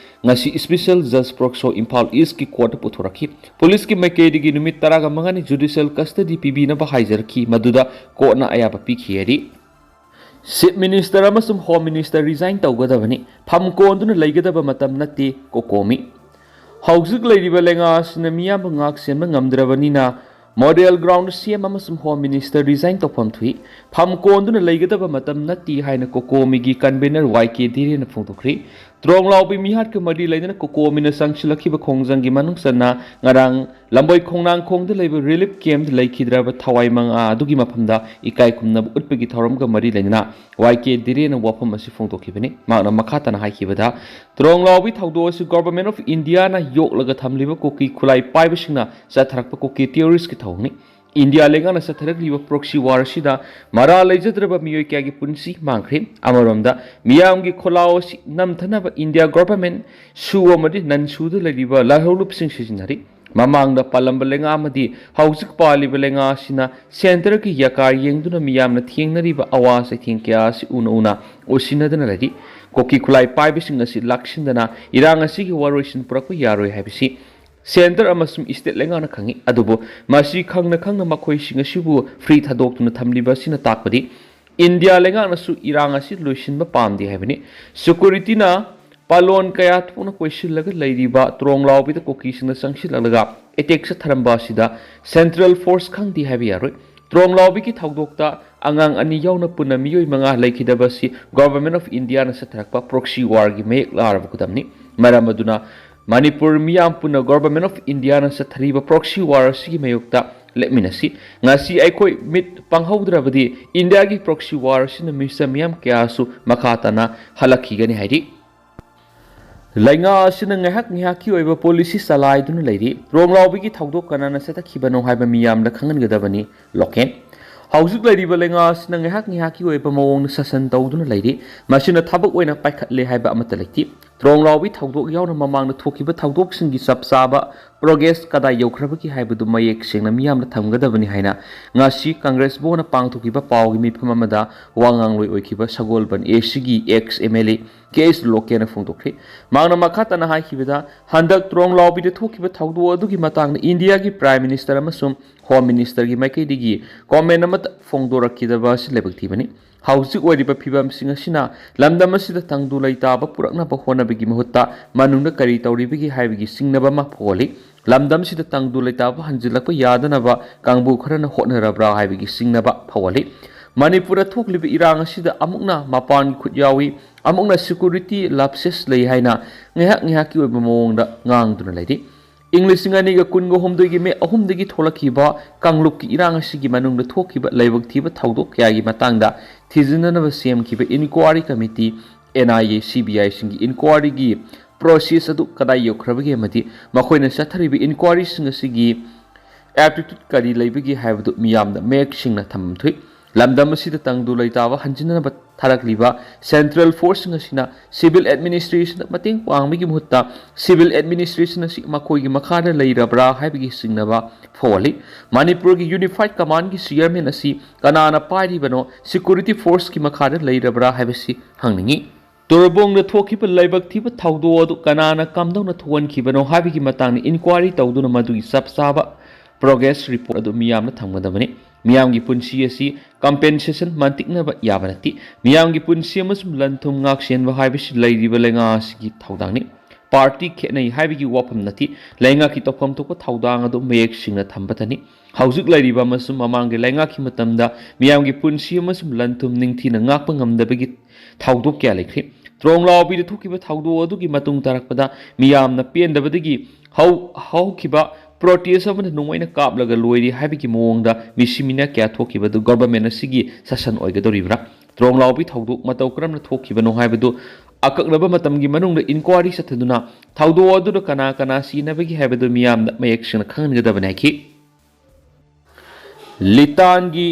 ꯉꯁꯤ ꯁ꯭ꯄꯦꯁꯦꯜ ꯖꯖ ꯄꯣꯛꯁꯣ ꯏꯝꯐꯥꯜ ꯏꯁꯀꯤ ꯀꯣꯔꯠꯇ ꯄꯨꯊꯣꯔꯛꯈꯤ꯫ ꯄꯨꯂꯤꯁꯀꯤ ꯃꯥꯏꯀꯩꯗꯒꯤ ꯅꯨꯃꯤꯠ ꯇꯔꯥꯒ ꯃꯉꯥꯅꯤ ꯖꯨꯗꯤꯁꯤꯌꯦꯜ ꯀꯁꯇꯗꯤ ꯄꯤꯕꯤꯅꯕ ꯍꯥꯏꯖꯔꯛꯈꯤ, ꯃꯗꯨꯗ ꯀꯣꯔꯠꯅ ꯑꯌꯥꯕ ꯄꯤꯈꯤ ꯍꯥꯏꯔꯤ꯫ ꯆꯤꯐ ꯃꯤꯅꯤꯁꯇꯔ ꯑꯃꯁꯨꯡ ꯍꯣꯝ ꯃꯤꯅꯤꯁꯇꯔ ꯔꯤꯖꯥꯏꯟ ꯇꯧꯒꯗꯕꯅꯤ, ꯐꯝ ꯀꯣꯟꯗꯨꯅ ꯂꯩꯒꯗꯕ ꯃꯇꯝ ꯅꯠꯇꯦ, ꯀꯣꯀꯣꯃꯤ꯫ ꯍꯧꯖꯤꯛ ꯂꯩꯔꯤꯕ ꯂꯩꯉꯥꯛ ꯑꯁꯤꯅ ꯃꯤꯌꯥꯝꯕꯨ ꯉꯥꯛ ꯁꯦꯟꯕ ꯉꯝꯗ꯭ꯔꯕꯅꯤꯅ ꯃꯣꯗꯦꯜ ꯒ꯭ꯔꯥꯎꯟꯗ ꯁꯤ ꯑꯦꯝ ꯑꯃꯁꯨꯡ ꯍꯣꯝ ꯃꯤꯅꯤꯁꯇꯔ ꯔꯤꯖꯥꯏꯟ ꯇꯧꯐꯝ ꯊꯣꯛꯏ꯫ ꯐꯝ ꯀꯣꯟꯗꯨꯅ ꯂꯩꯒꯗꯕ ꯃꯇꯝ ꯅꯠꯇꯦ ꯍꯥꯏꯅ ꯀꯣꯀꯣꯃꯤꯒꯤ ꯀꯟꯚꯦꯅꯔ ꯋꯥꯏ ꯀꯦ ꯙꯤꯔꯦꯟꯅ ꯐꯣꯡꯗꯣꯛꯈ꯭ꯔꯤ꯫ ꯇ꯭ꯔꯣꯡꯂꯥꯎꯕꯤ ꯃꯤꯍꯥꯠꯀ ꯃꯔꯤ ꯂꯩꯅꯅ ꯀꯣꯀꯣꯃꯤꯅ ꯆꯪꯁꯤꯜꯂꯛꯈꯤꯕ ꯈꯣꯡꯖꯪꯒꯤ ꯃꯅꯨꯡ ꯆꯟꯅ ꯉꯔꯥꯡ ꯂꯝꯕꯣꯏ ꯈꯣꯡꯅꯥꯡꯈꯣꯡꯗ ꯂꯩꯕ ꯔꯤꯂꯤꯐ ꯀꯦꯝꯞꯇ ꯂꯩꯈꯤꯗ꯭ꯔꯕ ꯊꯋꯥꯏ ꯃꯉꯥ ꯑꯗꯨꯒꯤ ꯃꯐꯝꯗ ꯏꯀꯥꯏ ꯈꯨꯝꯅꯕ ꯎꯠꯄꯒꯤ ꯊꯧꯔꯝꯒ ꯃꯔꯤ ꯂꯩꯅꯅ ꯋꯥꯏ ꯀꯦ ꯙꯤꯔꯦꯟꯅ ꯋꯥꯐꯝ ꯑꯁꯤ ꯐꯣꯡꯗꯣꯛꯈꯤꯕꯅꯤ꯫ ꯃꯍꯥꯛꯅ ꯃꯈꯥ ꯇꯥꯅ ꯍꯥꯏꯈꯤꯕꯗ, ꯇ꯭ꯔꯣꯡꯂꯥꯎꯕꯤ ꯊꯧꯗꯣꯛ ꯑꯁꯤ ꯒꯣꯚꯔꯟꯃꯦꯟꯠ ꯑꯣꯐ ꯏꯟꯗꯤꯌꯥꯅ ꯌꯣꯛꯂꯒ ꯊꯝꯂꯤꯕ ꯀꯨꯀꯤ ꯈꯨꯠꯂꯥꯏ ꯄꯥꯏꯕꯁꯤꯡꯅ ꯆꯠꯊꯔꯛꯄ ꯀꯨꯀꯤ ꯇꯦꯔꯣꯔꯤꯁ꯭ꯠꯀꯤ ꯊꯧꯑꯣꯡꯅꯤ꯫ ꯏꯟꯗꯤꯌꯥ ꯂꯩꯉꯥꯛꯅ ꯆꯠꯊꯔꯛꯂꯤꯕ ꯄ꯭ꯔꯣꯛꯁꯤ ꯋꯥꯔ ꯑꯁꯤꯗ ꯃꯔꯥꯜ ꯂꯩꯖꯗ꯭ꯔꯕ ꯃꯤꯑꯣꯏ ꯀꯌꯥꯒꯤ ꯄꯨꯟꯁꯤ ꯃꯥꯡꯈ꯭ꯔꯦ꯫ ꯑꯃꯔꯣꯝꯗ, ꯃꯤꯌꯥꯝꯒꯤ ꯈꯣꯜꯂꯥꯎ ꯑꯁꯤ ꯅꯝꯊꯅꯕ ꯏꯟꯗꯤꯌꯥ ꯒꯣꯚꯔꯟꯃꯦꯟꯠ, ꯁꯨ ꯑꯃꯗꯤ ꯅꯟ ꯁꯨꯗ ꯂꯩꯔꯤꯕ ꯂꯥꯜꯍꯧꯂꯨꯞꯁꯤꯡ ꯁꯤꯖꯤꯟꯅꯔꯤ꯫ ꯃꯃꯥꯡꯗ ꯄꯥꯜꯂꯝꯕ ꯂꯩꯉꯥꯛ ꯑꯃꯗꯤ ꯍꯧꯖꯤꯛ ꯄꯥꯜꯂꯤꯕ ꯂꯩꯉꯥꯛ ꯑꯁꯤꯅ ꯁꯦꯟꯇꯔꯒꯤ ꯌꯥꯀꯥ ꯌꯦꯡꯗꯨꯅ ꯃꯤꯌꯥꯝꯅ ꯊꯦꯡꯅꯔꯤꯕ ꯑꯋꯥ ꯆꯩꯊꯦꯡ ꯀꯌꯥ ꯑꯁꯤ ꯎꯅ ꯎꯅ ꯎꯁꯤꯟꯅꯗꯅ ꯂꯩꯔꯤ꯫ ꯀꯨꯀꯤ ꯈꯨꯠꯂꯥꯏ ꯄꯥꯏꯕꯁꯤꯡ ꯑꯁꯤ ꯂꯥꯛꯁꯤꯟꯗꯅ ꯏꯔꯥꯡ ꯑꯁꯤꯒꯤ ꯋꯥꯔꯣꯏꯁꯤꯟ ꯄꯨꯔꯛꯄ ꯌꯥꯔꯣꯏ ꯍꯥꯏꯕꯁꯤ ꯁꯦꯟꯇꯔ ꯑꯃꯁꯨꯡ ꯁ꯭ꯇꯦꯠ ꯂꯩꯉꯥꯛꯅ ꯈꯪꯏ꯫ ꯑꯗꯨꯕꯨ ꯃꯁꯤ ꯈꯪꯅ ꯈꯪꯅ ꯃꯈꯣꯏꯁꯤꯡ ꯑꯁꯤꯕꯨ ꯐ꯭ꯔꯤ ꯊꯥꯗꯣꯛꯇꯨꯅ ꯊꯝꯂꯤꯕ ꯑꯁꯤꯅ ꯇꯥꯛꯄꯗꯤ ꯏꯟꯗꯤꯌꯥ ꯂꯩꯉꯥꯛꯅꯁꯨ ꯏꯔꯥꯡ ꯑꯁꯤ ꯂꯣꯏꯁꯤꯟꯕ ꯄꯥꯝꯗꯦ ꯍꯥꯏꯕꯅꯤ꯫ ꯁꯦꯀ꯭ꯌꯨꯔꯤꯇꯤꯅ ꯄꯥꯂꯣꯟ ꯀꯌꯥ ꯊꯣꯛꯅ ꯀꯣꯏꯁꯤꯜꯂꯒ ꯂꯩꯔꯤꯕ ꯇ꯭ꯔꯣꯡꯂꯥꯎꯕꯤꯗ ꯀꯨꯀꯤꯁꯤꯡꯅ ꯆꯪꯁꯤꯜꯂꯛꯂꯒ ꯑꯦꯇꯦꯛ ꯆꯠꯊꯔꯝꯕ ꯑꯁꯤꯗ ꯁꯦꯟꯇ꯭ꯔꯦꯜ ꯐꯣꯔꯁ ꯈꯪꯗꯦ ꯍꯥꯏꯕ ꯌꯥꯔꯣꯏ꯫ ꯇ꯭ꯔꯣꯡꯂꯥꯎꯕꯤꯒꯤ ꯊꯧꯗꯣꯛꯇ ꯑꯉꯥꯡ ꯑꯅꯤ ꯌꯥꯎꯅ ꯄꯨꯟꯅ ꯃꯤꯑꯣꯏ ꯃꯉꯥ ꯂꯩꯈꯤꯗꯕ ꯑꯁꯤ ꯒꯣꯚꯔꯟꯃꯦꯟꯠ ꯑꯣꯐ ꯏꯟꯗꯤꯌꯥꯅ ꯆꯠꯊꯔꯛꯄ ꯄ꯭ꯔꯣꯛꯁꯤ ꯋꯥꯔꯒꯤ ꯃꯌꯦꯛ ꯂꯥꯔꯕ ꯈꯨꯗꯝꯅꯤ꯫ ꯃꯔꯝ ꯑꯗꯨꯅ ꯃꯅꯤꯄꯨꯔ ꯃꯤꯌꯥꯝ ꯄꯨꯟꯅ Government of Indiaꯅ ꯆꯠꯊꯔꯤꯕ proxy war ꯑꯁꯤꯒꯤ ꯃꯥꯌꯣꯛꯇ ꯂꯦꯞꯃꯤꯟꯅꯁꯤ꯫ ꯉꯁꯤ ꯑꯩꯈꯣꯏ ꯃꯤꯠ ꯄꯥꯡꯍꯧꯗ꯭ꯔꯕꯗꯤ ꯏꯟꯗꯤꯌꯥꯒꯤ proxy war ꯑꯁꯤꯅ ꯃꯤꯆꯝ ꯃꯤꯌꯥꯝ ꯀꯌꯥꯁꯨ ꯃꯈꯥ ꯇꯥꯅ ꯍꯜꯂꯛꯈꯤꯒꯅꯤ ꯍꯥꯏꯔꯤ꯫ ꯂꯩꯉꯥꯛ ꯑꯁꯤꯅ ꯉꯥꯏꯍꯥꯛ ꯉꯥꯏꯍꯥꯛꯀꯤ ꯑꯣꯏꯕ policy ꯆꯂꯥꯏꯗꯨꯅ ꯂꯩꯔꯤ꯫ ꯇ꯭ꯔꯣꯡꯂꯥꯎꯕꯤꯒꯤ ꯊꯧꯗꯣꯛ ꯀꯅꯥꯅ ꯆꯠꯊꯈꯤꯕꯅꯣ ꯍꯥꯏꯕ ꯃꯤꯌꯥꯝꯗ ꯈꯪꯍꯟꯒꯗꯕꯅꯤ꯫ ꯂꯣꯀꯦꯟ꯫ ꯍꯧꯖꯤꯛ ꯂꯩꯔꯤꯕ ꯂꯩꯉꯥꯛ ꯑꯁꯤꯅ ꯉꯥꯏꯍꯥꯛ ꯉꯥꯏꯍꯥꯛꯀꯤ ꯑꯣꯏꯕ ꯃꯑꯣꯡꯗ ꯁꯥꯁꯟ ꯇꯧꯗꯨꯅ ꯂꯩꯔꯤ꯫ ꯃꯁꯤꯅ ꯊꯕꯛ ꯑꯣꯏꯅ ꯄꯥꯏꯈꯠꯂꯦ ꯍꯥꯏꯕ ꯑꯃꯠꯇ ꯂꯩꯇꯦ꯫ ꯇ꯭ꯔꯣꯡꯂꯥꯎꯕꯤ ꯊꯧꯗꯣꯛ ꯌꯥꯎꯅ ꯃꯃꯥꯡꯗ ꯊꯣꯛꯈꯤꯕ ꯊꯧꯗꯣꯛꯁꯤꯡꯒꯤ ꯆꯞ ꯆꯥꯕ progress ꯀꯗꯥꯏ ꯌꯧꯈ꯭ꯔꯕꯒꯦ ꯍꯥꯏꯕꯗꯨ ꯃꯌꯦꯛ ꯁꯦꯡꯅ ꯃꯤꯌꯥꯝꯅ ꯊꯝꯒꯗꯕꯅꯤ ꯍꯥꯏꯅ ꯉꯁꯤ Congress Bhavanꯗ ꯄꯥꯡꯊꯣꯛꯈꯤꯕ ꯄꯥꯎꯒꯤ ꯃꯤꯐꯝ ꯑꯃꯗ ꯋꯥ ꯉꯥꯡꯂꯣꯏ ꯑꯣꯏꯈꯤꯕ ꯁꯒꯣꯜꯕꯟ ACꯒꯤ ex MLA ꯀꯦ ꯑꯦꯁ ꯂꯣꯀꯦꯟꯅ ꯐꯣꯡꯗꯣꯛꯈ꯭ꯔꯤ꯫ ꯃꯍꯥꯛꯅ ꯃꯈꯥ ꯇꯥꯅ ꯍꯥꯏꯈꯤꯕꯗ, ꯍꯟꯗꯛ ꯇ꯭ꯔꯣꯡꯂꯥꯎꯕꯤꯗ ꯊꯣꯛꯈꯤꯕ ꯊꯧꯗꯣꯛ ꯑꯗꯨꯒꯤ ꯃꯇꯥꯡꯗ ꯏꯟꯗꯤꯌꯥꯒꯤ Prime Minister ꯑꯃꯁꯨꯡ Home Ministerꯒꯤ ꯃꯥꯏꯀꯩꯗꯒꯤ comment ꯑꯃꯠꯇ ꯐꯣꯡꯗꯣꯔꯛꯈꯤꯗꯕ ꯑꯁꯤ ꯂꯥꯏꯕꯛ ꯊꯤꯕꯅꯤ꯫ ꯍꯧꯖꯤꯛ ꯑꯣꯏꯔꯤꯕ ꯐꯤꯕꯝꯁꯤꯡ ꯑꯁꯤꯅ ꯂꯝꯗꯝ ꯑꯁꯤꯗ ꯇꯪꯗꯨ ꯂꯩꯇꯥꯕ ꯄꯨꯔꯛꯅꯕ ꯍꯣꯠꯅꯕꯒꯤ ꯃꯍꯨꯠꯇ ꯃꯅꯨꯡꯗ ꯀꯔꯤ ꯇꯧꯔꯤꯕꯒꯦ ꯍꯥꯏꯕꯒꯤ ꯆꯤꯡꯅꯕ ꯑꯃ ꯐꯥꯎꯍꯜꯂꯤ꯫ ꯂꯝꯗꯝꯁꯤꯗ ꯇꯪꯗꯨ ꯂꯩꯇꯥꯕ ꯍꯟꯖꯤꯜꯂꯛꯄ ꯌꯥꯗꯅꯕ ꯀꯥꯡꯕꯨ ꯈꯔꯅ ꯍꯣꯠꯅꯔꯕ꯭ꯔꯥ ꯍꯥꯏꯕꯒꯤ ꯆꯤꯡꯅꯕ ꯐꯥꯎꯍꯜꯂꯤ꯫ ꯃꯅꯤꯄꯨꯔꯗ ꯊꯣꯛꯂꯤꯕ ꯏꯔꯥꯡ ꯑꯁꯤꯗ ꯑꯃꯨꯛꯅ ꯃꯄꯥꯟꯒꯤ ꯈꯨꯠ ꯌꯥꯎꯏ, ꯑꯃꯨꯛꯅ security lapses ꯂꯩ ꯍꯥꯏꯅ ꯉꯥꯏꯍꯥꯛ ꯉꯥꯏꯍꯥꯛꯀꯤ ꯑꯣꯏꯕ ꯃꯑꯣꯡꯗ ꯉꯥꯡꯗꯨꯅ ꯂꯩꯔꯤ꯫ ꯏꯪ ꯂꯤꯁꯤꯡ ꯑꯅꯤꯒ ꯀꯨꯟꯒ ꯍꯨꯝꯗꯣꯏꯒꯤ ꯃꯦ ꯑꯍꯨꯝꯗꯒꯤ ꯊꯣꯛꯂꯛꯈꯤꯕ ꯀꯥꯡꯂꯨꯞꯀꯤ ꯏꯔꯥꯡ ꯑꯁꯤꯒꯤ ꯃꯅꯨꯡꯗ ꯊꯣꯛꯈꯤꯕ ꯂꯥꯏꯕꯛ ꯊꯤꯕ ꯊꯧꯗꯣꯛ ꯀꯌꯥꯒꯤ ꯃꯇꯥꯡꯗ ꯊꯤꯖꯤꯟꯅꯅꯕ ꯁꯦꯝꯈꯤꯕ inquiry committee, NIA, CBIꯁꯤꯡꯒꯤ inquiryꯒꯤ process ꯑꯗꯨ ꯀꯗꯥꯏ ꯌꯧꯈ꯭ꯔꯕꯒꯦ ꯑꯃꯗꯤ ꯃꯈꯣꯏꯅ ꯆꯠꯊꯔꯤꯕ inquiryꯁꯤꯡ ꯑꯁꯤꯒꯤ aptitude ꯀꯔꯤ ꯂꯩꯕꯒꯦ ꯍꯥꯏꯕꯗꯨ ꯃꯤꯌꯥꯝꯗ ꯃꯌꯦꯛ ꯁꯦꯡꯅ ꯊꯝꯐꯝ ꯊꯣꯛꯏ꯫ ꯂꯝꯗꯝ ꯑꯁꯤꯗ ꯇꯪꯗꯨ ꯂꯩꯇꯥꯕ ꯍꯟꯖꯤꯟꯅꯅꯕ ꯊꯥꯔꯛꯂꯤꯕ central forceꯁꯤꯡ ꯑꯁꯤꯅ civil administrationꯗ ꯃꯇꯦꯡ ꯄꯥꯡꯕꯒꯤ ꯃꯍꯨꯠꯇ civil administration ꯑꯁꯤ ꯃꯈꯣꯏꯒꯤ ꯃꯈꯥꯗ ꯂꯩꯔꯕ꯭ꯔꯥ ꯍꯥꯏꯕꯒꯤ ꯆꯤꯡꯅꯕ ꯐꯥꯎꯍꯜꯂꯤ꯫ ꯃꯅꯤꯄꯨꯔꯒꯤ Unified Commandꯒꯤ chairman ꯑꯁꯤ ꯀꯅꯥꯅ ꯄꯥꯏꯔꯤꯕꯅꯣ, security forceꯀꯤ ꯃꯈꯥꯗ ꯂꯩꯔꯕ꯭ꯔꯥ ꯍꯥꯏꯕꯁꯤ ꯍꯪꯅꯤꯡꯏ꯫ ꯇꯣꯔꯕꯣꯡꯗ ꯊꯣꯛꯈꯤꯕ ꯂꯥꯏꯕꯛ ꯊꯤꯕ ꯊꯧꯗꯣꯛ ꯑꯗꯨ ꯀꯅꯥꯅ ꯀꯝꯗꯧꯅ ꯊꯣꯛꯍꯟꯈꯤꯕꯅꯣ ꯍꯥꯏꯕꯒꯤ ꯃꯇꯥꯡꯗ inquiry ꯇꯧꯗꯨꯅ ꯃꯗꯨꯒꯤ ꯆꯞ ꯆꯥꯕ progress report ꯑꯗꯨ ꯃꯤꯌꯥꯝꯅ ꯊꯝꯒꯗꯕꯅꯤ꯫ ꯃꯤꯌꯥꯝꯒꯤ ꯄꯨꯟꯁꯤ ꯑꯁꯤ compensation ꯃꯟꯇꯤꯛꯅꯕ ꯌꯥꯕ ꯅꯠꯇꯦ꯫ ꯃꯤꯌꯥꯝꯒꯤ ꯄꯨꯟꯁꯤ ꯑꯃꯁꯨꯡ ꯂꯟ ꯊꯨꯝ ꯉꯥꯛ ꯁꯦꯟꯕ ꯍꯥꯏꯕꯁꯤ ꯂꯩꯔꯤꯕ ꯂꯩꯉꯥꯛ ꯑꯁꯤꯒꯤ ꯊꯧꯗꯥꯡꯅꯤ꯫ Party ꯈꯦꯠꯅꯩ ꯍꯥꯏꯕꯒꯤ ꯋꯥꯐꯝ ꯅꯠꯇꯦ꯫ ꯂꯩꯉꯥꯛꯀꯤ ꯇꯧꯐꯝ ꯊꯣꯛꯄ ꯊꯧꯗꯥꯡ ꯑꯗꯨ ꯃꯌꯦꯛ ꯁꯦꯡꯅ ꯊꯝꯕꯇꯅꯤ꯫ ꯍꯧꯖꯤꯛ ꯂꯩꯔꯤꯕ ꯑꯃꯁꯨꯡ ꯃꯃꯥꯡꯒꯤ ꯂꯩꯉꯥꯛꯀꯤ ꯃꯇꯝꯗ ꯃꯤꯌꯥꯝꯒꯤ ꯄꯨꯟꯁꯤ ꯑꯃꯁꯨꯡ ꯂꯟ ꯊꯨꯝ ꯅꯤꯡꯊꯤꯅ ꯉꯥꯛꯄ ꯉꯝꯗꯕꯒꯤ ꯊꯧꯗꯣꯛ ꯀꯌꯥ ꯂꯩꯈ꯭ꯔꯦ꯫ ꯇ꯭ꯔꯣꯡꯂꯥꯎꯕꯤꯗ ꯊꯣꯛꯈꯤꯕ ꯊꯧꯗꯣꯛ ꯑꯗꯨꯒꯤ ꯃꯇꯨꯡ ꯇꯥꯔꯛꯄꯗ ꯃꯤꯌꯥꯝꯅ ꯄꯦꯟꯗꯕꯗꯒꯤ ꯍꯧ-, ꯍꯧꯈꯤꯕ protest ꯑꯃꯗ ꯅꯣꯡꯃꯩꯅ ꯀꯥꯞꯂꯒ ꯂꯣꯏꯔꯤ ꯍꯥꯏꯕꯒꯤ ꯃꯑꯣꯡꯗ ꯃꯤꯁꯤꯃꯤꯅ ꯀꯌꯥ ꯊꯣꯛꯈꯤꯕ ꯑꯗꯨ government ꯑꯁꯤꯒꯤ ꯁꯥꯁꯟ ꯑꯣꯏꯒꯗꯧꯔꯤꯕ꯭ꯔꯥ? ꯇ꯭ꯔꯣꯡꯂꯥꯎꯕꯤ ꯊꯧꯗꯣꯛ ꯃꯇꯧ ꯀꯔꯝꯅ ꯊꯣꯛꯈꯤꯕꯅꯣ ꯍꯥꯏꯕꯗꯨ ꯑꯀꯛꯅꯕ ꯃꯇꯝꯒꯤ ꯃꯅꯨꯡꯗ inquiry ꯆꯠꯊꯗꯨꯅ ꯊꯧꯗꯣꯛ ꯑꯗꯨꯗ ꯀꯅꯥ ꯀꯅꯥ ꯁꯤꯅꯕꯒꯦ ꯍꯥꯏꯕꯗꯨ ꯃꯤꯌꯥꯝꯗ ꯃꯌꯦꯛ ꯁꯦꯡꯅ ꯈꯪꯍꯟꯒꯗꯕꯅꯤ ꯍꯥꯏꯈꯤ꯫ ꯂꯤꯇꯥꯟꯒꯤ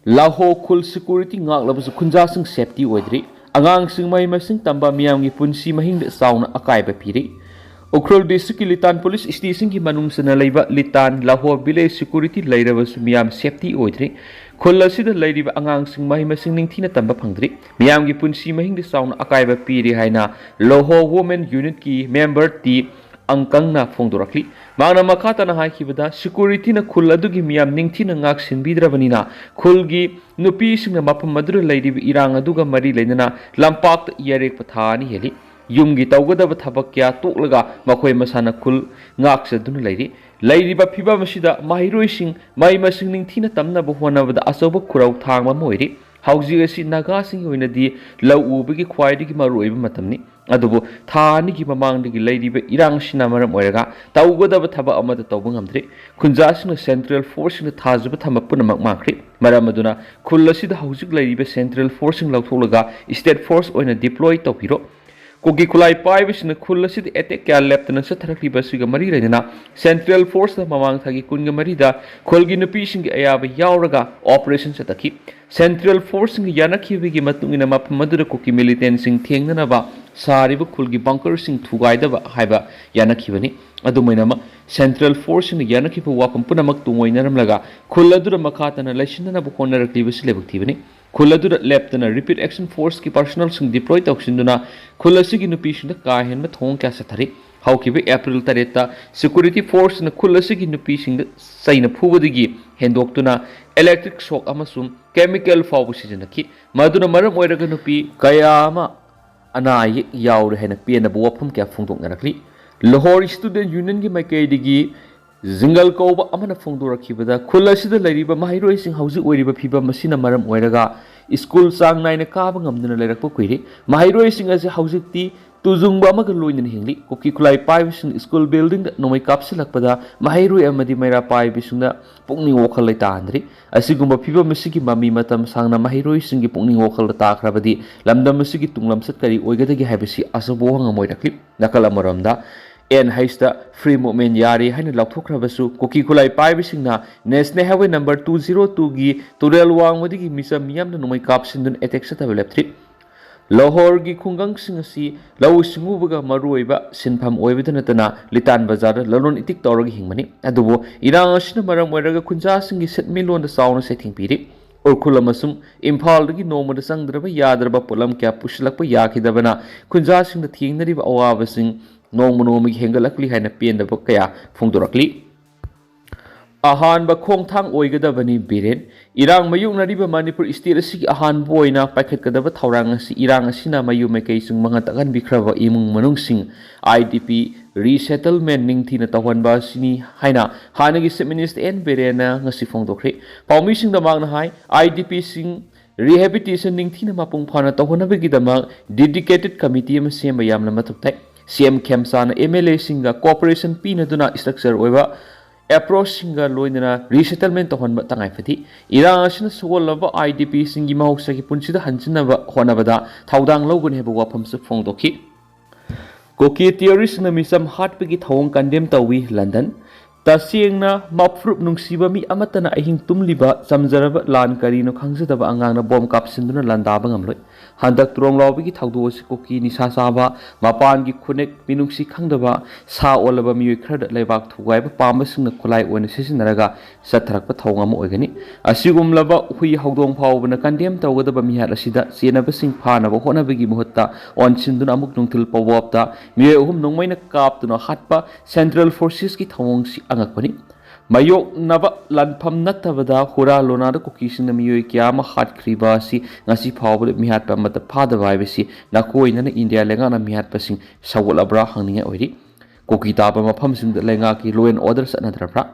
ꯂꯥꯍꯣ ꯈꯨꯜ security ꯉꯥꯛꯂꯕꯁꯨ ꯈꯨꯟꯖꯥꯁꯤꯡ safety ꯑꯣꯏꯗ꯭ꯔꯤ꯫ ꯑꯉꯥꯡꯁꯤꯡ ꯃꯍꯩ ꯃꯁꯤꯡ ꯇꯝꯕ ꯃꯤꯌꯥꯝꯒꯤ ꯄꯨꯟꯁꯤ ꯃꯍꯤꯡꯗ ꯆꯥꯎꯅ ꯑꯀꯥꯏꯕ ꯄꯤꯔꯤ꯫ ꯎꯈ꯭ꯔꯨꯜ districtꯀꯤ ꯂꯤꯇꯥꯟ police stationꯒꯤ ꯃꯅꯨꯡ ꯆꯟꯅ ꯂꯩꯕ ꯂꯤꯇꯥꯟ ꯂꯥꯍꯣ village security ꯂꯩꯔꯕꯁꯨ ꯃꯤꯌꯥꯝ safety ꯑꯣꯏꯗ꯭ꯔꯤ꯫ ꯈꯨꯜ ꯑꯁꯤꯗ ꯂꯩꯔꯤꯕ ꯑꯉꯥꯡꯁꯤꯡ ꯃꯍꯩ ꯃꯁꯤꯡ ꯅꯤꯡꯊꯤꯅ ꯇꯝꯕ ꯐꯪꯗ꯭ꯔꯤ꯫ ꯃꯤꯌꯥꯝꯒꯤ ꯄꯨꯟꯁꯤ ꯃꯍꯤꯡꯗ ꯆꯥꯎꯅ ꯑꯀꯥꯏꯕ ꯄꯤꯔꯤ ꯍꯥꯏꯅ ꯂꯣꯍꯣ women unitꯀꯤ member ꯇꯤ ꯑꯪꯀꯪꯅ ꯐꯣꯡꯗꯣꯔꯛꯂꯤ꯫ ꯃꯍꯥꯛꯅ ꯃꯈꯥ ꯇꯥꯅ ꯍꯥꯏꯈꯤꯕꯗ, securityꯅ ꯈꯨꯜ ꯑꯗꯨꯒꯤ ꯃꯤꯌꯥꯝ ꯅꯤꯡꯊꯤꯅ ꯉꯥꯛ ꯁꯦꯟꯕꯤꯗ꯭ꯔꯕꯅꯤꯅ ꯈꯨꯜꯒꯤ ꯅꯨꯄꯤꯁꯤꯡꯅ ꯃꯐꯝ ꯑꯗꯨꯗ ꯂꯩꯔꯤꯕ ꯏꯔꯥꯡ ꯑꯗꯨꯒ ꯃꯔꯤ ꯂꯩꯅꯅ ꯂꯝꯄꯥꯛꯇ ꯌꯥꯔꯦꯛꯄ ꯊꯥ ꯑꯅꯤ ꯍꯦꯜꯂꯤ꯫ ꯌꯨꯝꯒꯤ ꯇꯧꯒꯗꯕ ꯊꯕꯛ ꯀꯌꯥ ꯇꯣꯛꯂꯒ ꯃꯈꯣꯏ ꯃꯁꯥꯅ ꯈꯨꯜ ꯉꯥꯛꯆꯗꯨꯅ ꯂꯩꯔꯤ꯫ ꯂꯩꯔꯤꯕ ꯐꯤꯕꯝ ꯑꯁꯤꯗ ꯃꯍꯩꯔꯣꯏꯁꯤꯡ ꯃꯍꯩ ꯃꯁꯤꯡ ꯅꯤꯡꯊꯤꯅ ꯇꯝꯅꯕ ꯍꯣꯠꯅꯕꯗ ꯑꯆꯧꯕ ꯈꯨꯔꯧ ꯊꯥꯡꯕ ꯑꯃ ꯑꯣꯏꯔꯤ꯫ ꯍꯧꯖꯤꯛ ꯑꯁꯤ ꯅꯥꯒꯥꯁꯤꯡꯒꯤ ꯑꯣꯏꯅꯗꯤ ꯂꯧ ꯎꯕꯒꯤ ꯈ꯭ꯋꯥꯏꯗꯒꯤ ꯃꯔꯨꯑꯣꯏꯕ ꯃꯇꯝꯅꯤ꯫ ꯑꯗꯨꯕꯨ ꯊꯥ ꯑꯅꯤꯒꯤ ꯃꯃꯥꯡꯗꯒꯤ ꯂꯩꯔꯤꯕ ꯏꯔꯥꯡ ꯑꯁꯤꯅ ꯃꯔꯝ ꯑꯣꯏꯔꯒ ꯇꯧꯒꯗꯕ ꯊꯕꯛ ꯑꯃꯠꯇ ꯇꯧꯕ ꯉꯝꯗ꯭ꯔꯤ꯫ ꯈꯨꯟꯖꯥꯁꯤꯡꯅ central forceꯁꯤꯡꯗ ꯊꯥꯖꯕ ꯊꯝꯕ ꯄꯨꯝꯅꯃꯛ ꯃꯥꯡꯈ꯭ꯔꯤ꯫ ꯃꯔꯝ ꯑꯗꯨꯅ ꯈꯨꯜ ꯑꯁꯤꯗ ꯍꯧꯖꯤꯛ ꯂꯩꯔꯤꯕ central forceꯁꯤꯡ ꯂꯧꯊꯣꯛꯂꯒ state force ꯑꯣꯏꯅ deploy ꯇꯧꯕꯤꯔꯣ꯫ ꯀꯨꯀꯤ ꯈꯨꯠꯂꯥꯏ ꯄꯥꯏꯕꯁꯤꯡꯅ ꯈꯨꯜ ꯑꯁꯤꯗ attack ꯀꯌꯥ ꯂꯦꯞꯇꯅ ꯆꯠꯊꯔꯛꯂꯤꯕ ꯑꯁꯤꯒ ꯃꯔꯤ ꯂꯩꯅꯅ central forceꯅ ꯃꯃꯥꯡ ꯊꯥꯒꯤ ꯀꯨꯟꯒ ꯃꯔꯤꯗ ꯈꯨꯜꯒꯤ ꯅꯨꯄꯤꯁꯤꯡꯒꯤ ꯑꯌꯥꯕ ꯌꯥꯎꯔꯒ operation ꯆꯠꯊꯈꯤ꯫ Central forceꯁꯤꯡꯒ ꯌꯥꯅꯈꯤꯕꯒꯤ ꯃꯇꯨꯡ ꯏꯟꯅ ꯃꯐꯝ ꯑꯗꯨꯗ ꯀꯨꯀꯤ militantꯁꯤꯡ ꯊꯦꯡꯅꯅꯕ ꯁꯥꯔꯤꯕ ꯈꯨꯜꯒꯤ bunkerꯁꯤꯡ ꯊꯨꯒꯥꯏꯗꯕ ꯍꯥꯏꯕ ꯌꯥꯅꯈꯤꯕꯅꯤ꯫ ꯑꯗꯨꯝ ꯑꯣꯏꯅꯃꯛ, central forceꯁꯤꯡꯅ ꯌꯥꯅꯈꯤꯕ ꯋꯥꯐꯝ ꯄꯨꯝꯅꯃꯛ ꯇꯨꯡꯑꯣꯏꯅꯔꯝꯂꯒ ꯈꯨꯜ ꯑꯗꯨꯗ ꯃꯈꯥ ꯇꯥꯅ ꯂꯩꯁꯤꯟꯅꯅꯕ ꯍꯣꯠꯅꯔꯛꯂꯤꯕꯁꯤ ꯂꯥꯏꯕꯛ ꯊꯤꯕꯅꯤ꯫ ꯈꯨꯜ ꯑꯗꯨꯗ ꯂꯦꯞꯇꯅ rapid action forceꯀꯤ personnelꯁꯤꯡ deploy ꯇꯧꯁꯤꯟꯗꯨꯅ ꯈꯨꯜ ꯑꯁꯤꯒꯤ ꯅꯨꯄꯤꯁꯤꯡꯗ ꯀꯥ ꯍꯦꯟꯕ ꯊꯧꯑꯣꯡ ꯀꯌꯥ ꯆꯠꯊꯔꯤ꯫ ꯍꯧꯈꯤꯕ April ꯇꯔꯦꯠꯇ security forceꯅ ꯈꯨꯜ ꯑꯁꯤꯒꯤ ꯅꯨꯄꯤꯁꯤꯡꯗ ꯆꯩꯅ ꯐꯨꯕꯗꯒꯤ ꯍꯦꯟꯗꯣꯛꯇꯨꯅ electric shock ꯑꯃꯁꯨꯡ chemical ꯐꯥꯎꯕ ꯁꯤꯖꯤꯟꯅꯈꯤ꯫ ꯃꯗꯨꯅ ꯃꯔꯝ ꯑꯣꯏꯔꯒ ꯅꯨꯄꯤ ꯀꯌꯥ ꯑꯃ ꯑꯅꯥ ꯑꯌꯦꯛ ꯌꯥꯎꯔꯦ ꯍꯥꯏꯅ ꯄꯦꯟꯗꯕ ꯋꯥꯐꯝ ꯀꯌꯥ ꯐꯣꯡꯗꯣꯛꯅꯔꯛꯂꯤ꯫ ꯂꯍꯣꯔ Student Unionꯒꯤ ꯃꯥꯏꯀꯩꯗꯒꯤ ꯖꯤꯡꯒꯜ ꯀꯧꯕ ꯑꯃꯅ ꯐꯣꯡꯗꯣꯔꯛꯈꯤꯕꯗ, ꯈꯨꯜ ꯑꯁꯤꯗ ꯂꯩꯔꯤꯕ ꯃꯍꯩꯔꯣꯏꯁꯤꯡ ꯍꯧꯖꯤꯛ ꯑꯣꯏꯔꯤꯕ ꯐꯤꯕꯝ ꯑꯁꯤꯅ ꯃꯔꯝ ꯑꯣꯏꯔꯒ ꯁ꯭ꯀꯨꯜ ꯆꯥꯡ ꯅꯥꯏꯅ ꯀꯥꯕ ꯉꯝꯗꯅ ꯂꯩꯔꯛꯄ ꯀꯨꯏꯔꯦ꯫ ꯃꯍꯩꯔꯣꯏꯁꯤꯡ ꯑꯁꯤ ꯍꯧꯖꯤꯛꯇꯤ ꯇꯨꯖꯨꯡꯕ ꯑꯃꯒ ꯂꯣꯏꯅꯅ ꯍꯤꯡꯂꯤ꯫ ꯀꯨꯀꯤ ꯈꯨꯠꯂꯥꯏ ꯄꯥꯏꯕꯁꯤꯡꯅ ꯁ꯭ꯀꯨꯜ ꯕꯤꯜꯗꯤꯡꯗ ꯅꯣꯡꯃꯩ ꯀꯥꯞꯁꯤꯜꯂꯛꯄꯗ ꯃꯍꯩꯔꯣꯏ ꯑꯃꯗꯤ ꯃꯩꯔꯥ ꯄꯥꯏꯕꯤꯁꯤꯡꯅ ꯄꯨꯛꯅꯤꯡ ꯋꯥꯈꯜ ꯂꯩꯇꯥꯍꯟꯗ꯭ꯔꯤ꯫ ꯑꯁꯤꯒꯨꯝꯕ ꯐꯤꯕꯝ ꯑꯁꯤꯒꯤ ꯃꯃꯤ ꯃꯇꯝ ꯁꯥꯡꯅ ꯃꯍꯩꯔꯣꯏꯁꯤꯡꯒꯤ ꯄꯨꯛꯅꯤꯡ ꯋꯥꯈꯜꯗ ꯇꯥꯈ꯭ꯔꯕꯗꯤ ꯂꯝꯗꯝ ꯑꯁꯤꯒꯤ ꯇꯨꯡꯂꯝꯆꯠ ꯀꯔꯤ ꯑꯣꯏꯒꯗꯒꯦ ꯍꯥꯏꯕꯁꯤ ꯑꯆꯧꯕ ꯋꯥꯍꯪ ꯑꯃ ꯑꯣꯏꯔꯛꯂꯤ꯫ ꯅꯥꯀꯜ ꯑꯃꯔꯣꯝꯗ, ꯑꯦꯟ ꯍꯩꯆꯇ ꯐ꯭ꯔꯤ ꯃꯨꯚꯃꯦꯟ ꯌꯥꯔꯦ ꯍꯥꯏꯅ ꯂꯥꯎꯊꯣꯛꯈ꯭ꯔꯕꯁꯨ, ꯀꯨꯀꯤ ꯈꯨꯠꯂꯥꯏ ꯄꯥꯏꯕꯁꯤꯡꯅ national highway number two zero ꯇꯨꯒꯤ ꯇꯨꯔꯦꯜ ꯋꯥꯡꯃꯗꯒꯤ ꯃꯤꯆꯝ ꯃꯤꯌꯥꯝꯅ ꯅꯣꯡꯃꯩ ꯀꯥꯞꯁꯤꯟꯗꯨꯅ ꯑꯦꯇꯦꯛ ꯆꯠꯊꯕ ꯂꯦꯞꯇ꯭ꯔꯤ꯫ ꯂꯣꯍꯣꯔꯒꯤ ꯈꯨꯡꯒꯪꯁꯤꯡ ꯑꯁꯤ ꯂꯧꯎ ꯁꯤꯡꯎꯕꯒ ꯃꯔꯨꯑꯣꯏꯕ ꯁꯤꯟꯐꯝ ꯑꯣꯏꯕꯇ ꯅꯠꯇꯅ ꯂꯤꯇꯥꯟ ꯕꯖꯥꯔꯗ ꯂꯂꯣꯟ ꯏꯇꯤꯛ ꯇꯧꯔꯒ ꯍꯤꯡꯕꯅꯤ꯫ ꯑꯗꯨꯕꯨ ꯏꯔꯥꯡ ꯑꯁꯤꯅ ꯃꯔꯝ ꯑꯣꯏꯔꯒ ꯈꯨꯟꯖꯥꯁꯤꯡꯒꯤ ꯁꯦꯟꯃꯤꯠꯂꯣꯟꯗ ꯆꯥꯎꯅ ꯆꯩꯊꯦꯡ ꯄꯤꯔꯤ꯫ ꯎꯈ꯭ꯔꯨꯜ ꯑꯃꯁꯨꯡ ꯏꯝꯐꯥꯜꯗꯒꯤ ꯅꯣꯡꯃꯗ ꯆꯪꯗ꯭ꯔꯕ ꯌꯥꯗ꯭ꯔꯕ ꯄꯣꯠꯂꯝ ꯀꯌꯥ ꯄꯨꯁꯤꯜꯂꯛꯄ ꯌꯥꯈꯤꯗꯕꯅ ꯈꯨꯟꯖꯥꯁꯤꯡꯗ ꯊꯦꯡꯅꯔꯤꯕ ꯑꯋꯥꯕꯁꯤꯡ ꯅꯣꯡꯃ ꯅꯣꯡꯃꯒꯤ ꯍꯦꯟꯒꯠꯂꯛꯂꯤ ꯍꯥꯏꯅ ꯄꯦꯟꯗꯕ ꯀꯌꯥ ꯐꯣꯡꯗꯣꯔꯛꯂꯤ꯫ ꯑꯍꯥꯟꯕ ꯈꯣꯡꯊꯥꯡ ꯑꯣꯏꯒꯗꯕꯅꯤ ꯕꯤꯔꯦꯟ꯫ ꯏꯔꯥꯡ ꯃꯥꯌꯣꯛꯅꯔꯤꯕ ꯃꯅꯤꯄꯨꯔ ꯁ꯭ꯇꯦꯠ ꯑꯁꯤꯒꯤ ꯑꯍꯥꯟꯕ ꯑꯣꯏꯅ ꯄꯥꯏꯈꯠꯀꯗꯕ ꯊꯧꯔꯥꯡ ꯑꯁꯤ ꯏꯔꯥꯡ ꯑꯁꯤꯅ ꯃꯌꯨꯝ ꯃꯀꯩꯁꯤꯡ ꯃꯉꯥ ꯇꯛꯍꯟꯕꯤꯈ꯭ꯔꯕ ꯏꯃꯨꯡ ꯃꯅꯨꯡꯁꯤꯡ, ꯑꯥꯏ ꯗꯤ ꯄꯤ, ꯔꯤꯁꯦꯇꯜꯃꯦꯟ ꯅꯤꯡꯊꯤꯅ ꯇꯧꯍꯟꯕ ꯑꯁꯤꯅꯤ ꯍꯥꯏꯅ ꯍꯥꯟꯅꯒꯤ ꯆꯤꯐ ꯃꯤꯅꯤꯁꯇꯔ ꯑꯦꯟ ꯕꯤꯔꯦꯟꯅ ꯉꯁꯤ ꯐꯣꯡꯗꯣꯛꯈ꯭ꯔꯦ꯫ ꯄꯥꯎꯃꯤꯁꯤꯡꯗ ꯃꯍꯥꯛꯅ ꯍꯥꯏ, ꯑꯥꯏ ꯗꯤ ꯄꯤꯁꯤꯡ ꯔꯤꯍꯦꯕꯤꯂꯤꯇꯦꯁꯟ ꯅꯤꯡꯊꯤꯅ ꯃꯄꯨꯡ ꯐꯥꯅ ꯇꯧꯍꯟꯅꯕꯒꯤꯗꯃꯛ ꯗꯤꯗꯤꯀꯦꯇꯦꯗ ꯀꯃꯤꯇꯤ ꯑꯃ ꯁꯦꯝꯕ ꯌꯥꯝꯅ ꯃꯊꯧ ꯇꯥꯏ꯫ ꯁꯤ ꯑꯦꯝ ꯈꯦꯝꯆꯥꯅ ꯑꯦꯝ ꯑꯦꯜ ꯑꯦꯁꯤꯡꯒ ꯀꯣꯑꯣꯄꯔꯦꯁꯟ ꯄꯤꯅꯗꯨꯅ ꯁ꯭ꯇ꯭ꯔꯛꯆꯔ ꯑꯣꯏꯕ ꯑꯦꯄ꯭ꯔꯣꯆꯁꯤꯡꯒ ꯂꯣꯏꯅꯅ ꯔꯤꯁꯦꯇꯜꯃꯦꯟ ꯇꯧꯍꯟꯕ ꯇꯉꯥꯏ ꯐꯗꯦ꯫ ꯏꯔꯥꯡ ꯑꯁꯤꯅ ꯁꯣꯛꯍꯜꯂꯕ ꯑꯥꯏ ꯗꯤ ꯄꯤꯁꯤꯡꯒꯤ ꯃꯍꯧꯁꯥꯒꯤ ꯄꯨꯟꯁꯤꯗ ꯍꯟꯖꯤꯟꯅꯕ ꯍꯣꯠꯅꯕꯗ ꯊꯧꯗꯥꯡ ꯂꯧꯒꯅꯤ ꯍꯥꯏꯕ ꯋꯥꯐꯝꯁꯨ ꯐꯣꯡꯗꯣꯛꯈꯤ꯫ ꯀꯨꯀꯤ ꯇꯦꯔꯣꯔꯤꯁ꯭ꯠꯅ ꯃꯤꯆꯝ ꯍꯥꯠꯄꯒꯤ ꯊꯧꯑꯣꯡ ꯀꯟꯗꯦꯝ ꯇꯧꯏ ꯂꯟꯗꯟ꯫ ꯇꯁꯦꯡꯅ ꯃꯐꯨꯔꯨꯞ ꯅꯨꯡꯁꯤꯕ ꯃꯤ ꯑꯃꯠꯇꯅ ꯑꯍꯤꯡ ꯇꯨꯝꯂꯤꯕ ꯆꯝꯖꯔꯕ ꯂꯥꯟ ꯀꯔꯤꯅꯣ ꯈꯪꯖꯗꯕ ꯑꯉꯥꯡꯅ ꯕꯣꯝ ꯀꯥꯞꯁꯤꯟꯗꯨꯅ ꯂꯥꯟꯗꯥꯕ ꯉꯝꯂꯣꯏ꯫ ꯍꯟꯗꯛ ꯇꯨꯔꯣꯡꯂꯥꯎꯕꯤꯒꯤ ꯊꯧꯗꯣꯛ ꯑꯁꯤ ꯀꯨꯀꯤ ꯅꯤꯁꯥ ꯆꯥꯕ, ꯃꯄꯥꯟꯒꯤ ꯈꯨꯅꯦꯛ ꯃꯤꯅꯨꯡꯁꯤ ꯈꯪꯗꯕ, ꯁꯥ ꯑꯣꯜꯂꯕ ꯃꯤꯑꯣꯏ ꯈꯔꯗ ꯂꯩꯕꯥꯛ ꯊꯨꯒꯥꯏꯕ ꯄꯥꯝꯕꯁꯤꯡꯅ ꯈꯨꯠꯂꯥꯏ ꯑꯣꯏꯅ ꯁꯤꯖꯤꯟꯅꯔꯒ ꯆꯠꯊꯔꯛꯄ ꯊꯧꯑꯣꯡ ꯑꯃ ꯑꯣꯏꯒꯅꯤ꯫ ꯑꯁꯤꯒꯨꯝꯂꯕ ꯍꯨꯏ ꯍꯧꯗꯣꯡ ꯐꯥꯎꯕꯅ ꯀꯟꯗꯦꯝ ꯇꯧꯒꯗꯕ ꯃꯤꯍꯥꯠ ꯑꯁꯤꯗ ꯆꯦꯟꯅꯕꯁꯤꯡ ꯐꯥꯅꯕ ꯍꯣꯠꯅꯕꯒꯤ ꯃꯍꯨꯠꯇ ꯑꯣꯟꯁꯤꯟꯗꯨꯅ ꯑꯃꯨꯛ ꯅꯨꯡꯊꯤꯜ ꯐꯥꯎꯕꯇ ꯃꯤꯑꯣꯏ ꯑꯍꯨꯝ ꯅꯣꯡꯃꯩꯅ ꯀꯥꯞꯇꯨꯅ ꯍꯥꯠꯄ ꯁꯦꯟꯇ꯭ꯔꯦꯜ ꯐꯣꯔꯁꯦꯁꯀꯤ ꯊꯧꯑꯣꯡꯁꯤ ꯑꯉꯛꯄꯅꯤ꯫ ꯃꯥꯌꯣꯛꯅꯕ ꯂꯥꯟꯐꯝ ꯅꯠꯇꯕꯗ ꯍꯨꯔꯥ ꯂꯣꯅꯥꯗ ꯀꯨꯀꯤꯁꯤꯡꯅ ꯃꯤꯑꯣꯏ ꯀꯌꯥ ꯑꯃ ꯍꯥꯠꯈ꯭ꯔꯤꯕ ꯑꯁꯤ ꯉꯁꯤ ꯐꯥꯎꯕꯗ ꯃꯤꯍꯥꯠꯄ ꯑꯃꯠꯇ ꯐꯥꯗꯕ ꯍꯥꯏꯕꯁꯤ ꯅꯥꯀꯣꯏꯅꯅ ꯏꯟꯗꯤꯌꯥ ꯂꯩꯉꯥꯛꯅ ꯃꯤꯍꯥꯠꯄꯁꯤꯡ ꯁꯧꯒꯠꯂꯕ꯭ꯔꯥ ꯍꯪꯅꯤꯡꯉꯥꯏ ꯑꯣꯏꯔꯤ꯫ ꯀꯨꯀꯤ ꯇꯥꯕ ꯃꯐꯝꯁꯤꯡꯗ ꯂꯩꯉꯥꯛꯀꯤ law and order ꯆꯠꯅꯗ꯭ꯔꯕ꯭ꯔꯥ?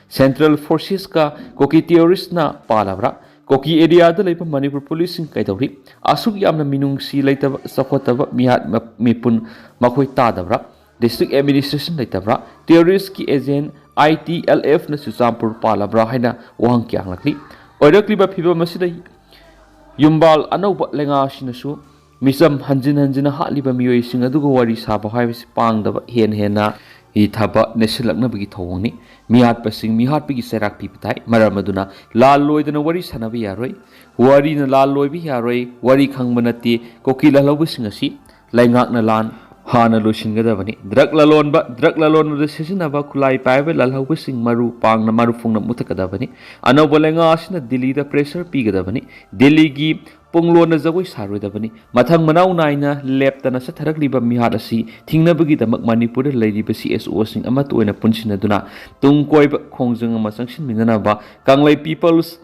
Central Forcesꯀ ꯀꯨꯀꯤ terroristꯅ ꯄꯥꯜꯂꯕ꯭ꯔꯥ? ꯀꯨꯀꯤ areaꯗ ꯂꯩꯕ ꯃꯅꯤꯄꯨꯔ policeꯁꯤꯡ ꯀꯩꯗꯧꯔꯤ? ꯑꯁꯨꯛ ꯌꯥꯝꯅ ꯃꯤꯅꯨꯡꯁꯤ ꯂꯩꯇꯕ, ꯆꯥꯎꯈꯠꯇꯕ ꯃꯤꯍꯥꯠ ꯃ-, ꯃꯤꯄꯨꯟ ꯃꯈꯣꯏ ꯇꯥꯗꯕ꯭ꯔꯥ? District administration ꯂꯩꯇꯕ꯭ꯔꯥ? Terroristꯀꯤ agent ITLFꯅ ꯆꯨꯔꯆꯥꯟꯄꯨꯔ ꯄꯥꯜꯂꯕ꯭ꯔꯥ ꯍꯥꯏꯅ ꯋꯥꯍꯪ ꯀꯌꯥ ꯍꯪꯂꯛꯂꯤ꯫ ꯑꯣꯏꯔꯛꯂꯤꯕ ꯐꯤꯕꯝ ꯑꯁꯤꯗ ꯌꯨꯝꯕꯥꯜ ꯑꯅꯧꯕ ꯂꯩꯉꯥꯛ ꯑꯁꯤꯅꯁꯨ ꯃꯤꯆꯝ ꯍꯟꯖꯤꯟ ꯍꯟꯖꯤꯟꯅ ꯍꯥꯠꯂꯤꯕ ꯃꯤꯑꯣꯏꯁꯤꯡ ꯑꯗꯨꯒ ꯋꯥꯔꯤ ꯁꯥꯕ ꯍꯥꯏꯕꯁꯤ ꯄꯥꯡꯗꯕ ꯍꯦꯟ ꯍꯦꯟꯅ ꯏ ꯊꯕ ꯅꯦꯠꯁꯤꯜꯂꯛꯅꯕꯒꯤ ꯊꯧꯑꯣꯡꯅꯤ꯫ ꯃꯤꯍꯥꯠꯄꯁꯤꯡ ꯃꯤꯍꯥꯠꯄꯒꯤ ꯆꯩꯔꯥꯛ ꯄꯤꯕ ꯇꯥꯏ꯫ ꯃꯔꯝ ꯑꯗꯨꯅ ꯂꯥꯜ ꯂꯣꯏꯗꯅ ꯋꯥꯔꯤ ꯁꯥꯟꯅꯕ ꯌꯥꯔꯣꯏ꯫ ꯋꯥꯔꯤꯅ ꯂꯥꯜ ꯂꯣꯏꯕ ꯌꯥꯔꯣꯏ꯫ ꯋꯥꯔꯤ ꯈꯪꯕ ꯅꯠꯇꯦ꯫ ꯀꯨꯀꯤ ꯂꯥꯜꯍꯧꯕꯁꯤꯡ ꯑꯁꯤ ꯂꯩꯉꯥꯛꯅ ꯂꯥꯟ ꯍꯥꯟꯅ ꯂꯣꯏꯁꯤꯟꯒꯗꯕꯅꯤ꯫ Drug ꯂꯂꯣꯟꯕ, drug ꯂꯂꯣꯟꯕꯗ ꯁꯤꯖꯤꯟꯅꯕ ꯈꯨꯠꯂꯥꯏ ꯄꯥꯏꯕ ꯂꯥꯜꯍꯧꯕꯁꯤꯡ ꯃꯔꯨ ꯄꯥꯡꯅ ꯃꯔꯨ ꯐꯣꯡꯅ ꯃꯨꯊꯠꯀꯗꯕꯅꯤ꯫ ꯑꯅꯧꯕ ꯂꯩꯉꯥꯛ ꯑꯁꯤꯅ ꯗꯤꯜꯂꯤꯗ pressure ꯄꯤꯒꯗꯕꯅꯤ꯫ ꯗꯤꯜꯂꯤꯒꯤ ꯄꯨꯡꯂꯣꯟꯅ ꯖꯒꯣꯏ ꯁꯥꯔꯣꯏꯗꯕꯅꯤ꯫ ꯃꯊꯪ ꯃꯅꯥꯎ ꯅꯥꯏꯅ ꯂꯦꯞꯇꯅ ꯆꯠꯊꯔꯛꯂꯤꯕ ꯃꯤꯍꯥꯠ ꯑꯁꯤ ꯊꯤꯡꯅꯕꯒꯤꯗꯃꯛ ꯃꯅꯤꯄꯨꯔꯗ ꯂꯩꯔꯤꯕ CSOꯁꯤꯡ ꯑꯃꯠꯇ ꯑꯣꯏꯅ ꯄꯨꯟꯁꯤꯟꯅꯗꯨꯅ ꯇꯨꯡ ꯀꯣꯏꯕ ꯈꯣꯡꯖꯪ ꯑꯃ ꯆꯪꯁꯤꯟꯃꯤꯟꯅꯅꯕ ꯀꯪꯂꯩ People's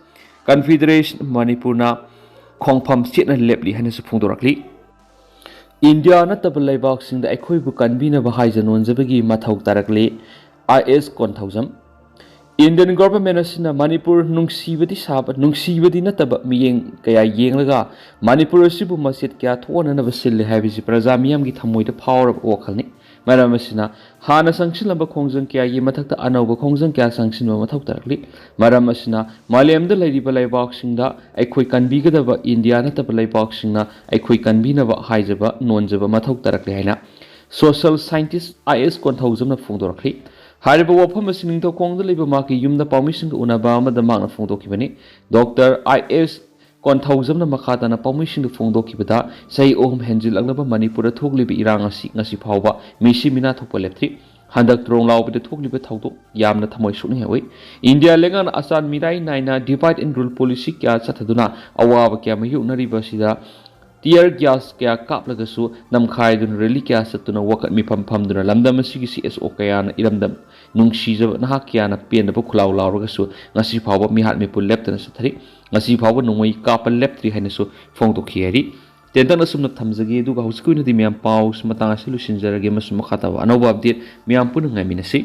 Confederation ꯃꯅꯤꯄꯨꯔꯅ ꯈꯣꯡꯐꯝ ꯆꯦꯠꯅ ꯂꯦꯞꯂꯤ ꯍꯥꯏꯅꯁꯨ ꯐꯣꯡꯗꯣꯔꯛꯂꯤ꯫ ꯏꯟꯗꯤꯌꯥ ꯅꯠꯇꯕ ꯂꯩꯕꯥꯛꯁꯤꯡꯗ ꯑꯩꯈꯣꯏꯕꯨ ꯀꯟꯕꯤꯅꯕ ꯍꯥꯏꯖ ꯅꯣꯟꯖꯕꯒꯤ ꯃꯊꯧ ꯇꯥꯔꯛꯂꯤ꯫ IAS ꯀꯣꯟꯊꯧꯖꯝ꯫ Indian government ꯑꯁꯤꯅ ꯃꯅꯤꯄꯨꯔ ꯅꯨꯡꯁꯤꯕꯗꯤ ꯁꯥꯕ, ꯅꯨꯡꯁꯤꯕꯗꯤ ꯅꯠꯇꯕ ꯃꯤꯠꯌꯦꯡ ꯀꯌꯥ ꯌꯦꯡꯂꯒ ꯃꯅꯤꯄꯨꯔ ꯑꯁꯤꯕꯨ ꯃꯆꯦꯠ ꯀꯌꯥ ꯊꯣꯛꯍꯟꯅꯅꯕ ꯁꯤꯜꯂꯤ ꯍꯥꯏꯕꯁꯤ ꯄ꯭ꯔꯖꯥ ꯃꯤꯌꯥꯝꯒꯤ ꯊꯃꯣꯏꯗ ꯐꯥꯎꯔꯕ ꯋꯥꯈꯜꯅꯤ꯫ ꯃꯔꯝ ꯑꯁꯤꯅ ꯍꯥꯟꯅ ꯆꯪꯁꯤꯜꯂꯝꯕ ꯈꯣꯡꯖꯪ ꯀꯌꯥꯒꯤ ꯃꯊꯛꯇ ꯑꯅꯧꯕ ꯈꯣꯡꯖꯪ ꯀꯌꯥ ꯆꯪꯁꯤꯟꯕ ꯃꯊꯧ ꯇꯥꯔꯛꯂꯤ꯫ ꯃꯔꯝ ꯑꯁꯤꯅ ꯃꯥꯂꯦꯝꯗ ꯂꯩꯔꯤꯕ ꯂꯩꯕꯥꯛꯁꯤꯡꯗ ꯑꯩꯈꯣꯏ ꯀꯟꯕꯤꯒꯗꯕ ꯏꯟꯗꯤꯌꯥ ꯅꯠꯇꯕ ꯂꯩꯕꯥꯛꯁꯤꯡꯅ ꯑꯩꯈꯣꯏ ꯀꯟꯕꯤꯅꯕ ꯍꯥꯏꯖꯕ ꯅꯣꯟꯖꯕ ꯃꯊꯧ ꯇꯥꯔꯛꯂꯤ ꯍꯥꯏꯅ social scientist IAS ꯀꯣꯟꯊꯧꯖꯝꯅ ꯐꯣꯡꯗꯣꯔꯛꯈꯤ꯫ ꯍꯥꯏꯔꯤꯕ ꯋꯥꯐꯝ ꯑꯁꯤ ꯅꯤꯡꯊꯧꯈꯣꯡꯗ ꯂꯩꯕ ꯃꯍꯥꯛꯀꯤ ꯌꯨꯝꯗ ꯄꯥꯎꯃꯤꯁꯤꯡꯒ ꯎꯅꯕ ꯑꯃꯗ ꯃꯍꯥꯛꯅ ꯐꯣꯡꯗꯣꯛꯈꯤꯕꯅꯤ꯫ Doctor IAS ꯀꯣꯟꯊꯧꯖꯝꯅ ꯃꯈꯥ ꯇꯥꯅ ꯄꯥꯎꯃꯤꯁꯤꯡꯗ ꯐꯣꯡꯗꯣꯛꯈꯤꯕꯗ, ꯆꯍꯤ ꯑꯍꯨꯝ ꯍꯦꯟꯖꯤꯜꯂꯛꯂꯕ ꯃꯅꯤꯄꯨꯔꯗ ꯊꯣꯛꯂꯤꯕ ꯏꯔꯥꯡ ꯑꯁꯤ ꯉꯁꯤ ꯐꯥꯎꯕ ꯃꯤꯁꯤ ꯃꯤꯅꯥ ꯊꯣꯛꯄ ꯂꯦꯞꯇ꯭ꯔꯤ꯫ ꯍꯟꯗꯛ ꯇ꯭ꯔꯣꯡ ꯂꯥꯎꯕꯗ ꯊꯣꯛꯂꯤꯕ ꯊꯧꯗꯣꯛ ꯌꯥꯝꯅ ꯊꯃꯣꯏ ꯁꯣꯛꯅꯤꯡꯉꯥꯏ ꯑꯣꯏ꯫ ꯏꯟꯗꯤꯌꯥ ꯂꯩꯉꯥꯛꯅ ꯑꯆꯥꯟ ꯃꯤꯔꯥꯏ ꯅꯥꯏꯅ divide and rule policy ꯀꯌꯥ ꯆꯠꯊꯗꯨꯅ ꯑꯋꯥꯕ ꯀꯌꯥ ꯃꯥꯌꯣꯛꯅꯔꯤꯕ ꯑꯁꯤꯗ tear gas ꯀꯌꯥ ꯀꯥꯞꯂꯒꯁꯨ, ꯅꯝꯈꯥꯏꯗꯨꯅ rally ꯀꯌꯥ ꯆꯠꯇꯨꯅ ꯋꯥꯀꯠ ꯃꯤꯐꯝ ꯐꯝꯗꯨꯅ ꯂꯝꯗꯝ ꯑꯁꯤꯒꯤ CSO ꯀꯌꯥꯅ ꯏꯔꯝꯗꯝ ꯅꯨꯡꯁꯤꯖꯕ ꯅꯍꯥꯛ ꯀꯌꯥꯅ ꯄꯦꯟꯗꯕ ꯈꯨꯜꯂꯥꯎ ꯂꯥꯎꯔꯒꯁꯨ ꯉꯁꯤ ꯐꯥꯎꯕ ꯃꯤꯍꯥꯠ ꯃꯤꯄꯨꯟ ꯂꯦꯞꯇꯅ ꯆꯠꯊꯔꯤ꯫ ꯉꯁꯤ ꯐꯥꯎꯕ ꯅꯣꯡꯃꯩ ꯀꯥꯞꯄ ꯂꯦꯞꯇ꯭ꯔꯤ ꯍꯥꯏꯅꯁꯨ ꯐꯣꯡꯗꯣꯛꯈꯤ ꯍꯥꯏꯔꯤ꯫ ꯇꯦꯟꯇꯛꯅ ꯁꯨꯝꯅ ꯊꯝꯖꯒꯦ꯫ ꯑꯗꯨꯒ ꯍꯧꯖꯤꯛꯀꯤ ꯑꯣꯏꯅꯗꯤ ꯃꯌꯥꯝ ꯄꯥꯎꯁꯤ ꯃꯇꯥꯡ ꯑꯁꯤ ꯂꯣꯏꯁꯤꯟꯖꯔꯒꯦ ꯑꯃꯁꯨꯡ ꯃꯈꯥ ꯇꯥꯕ ꯑꯅꯧꯕ update ꯃꯌꯥꯝ ꯄꯨꯟꯅ ꯉꯥꯏꯃꯤꯟꯅꯁꯤ꯫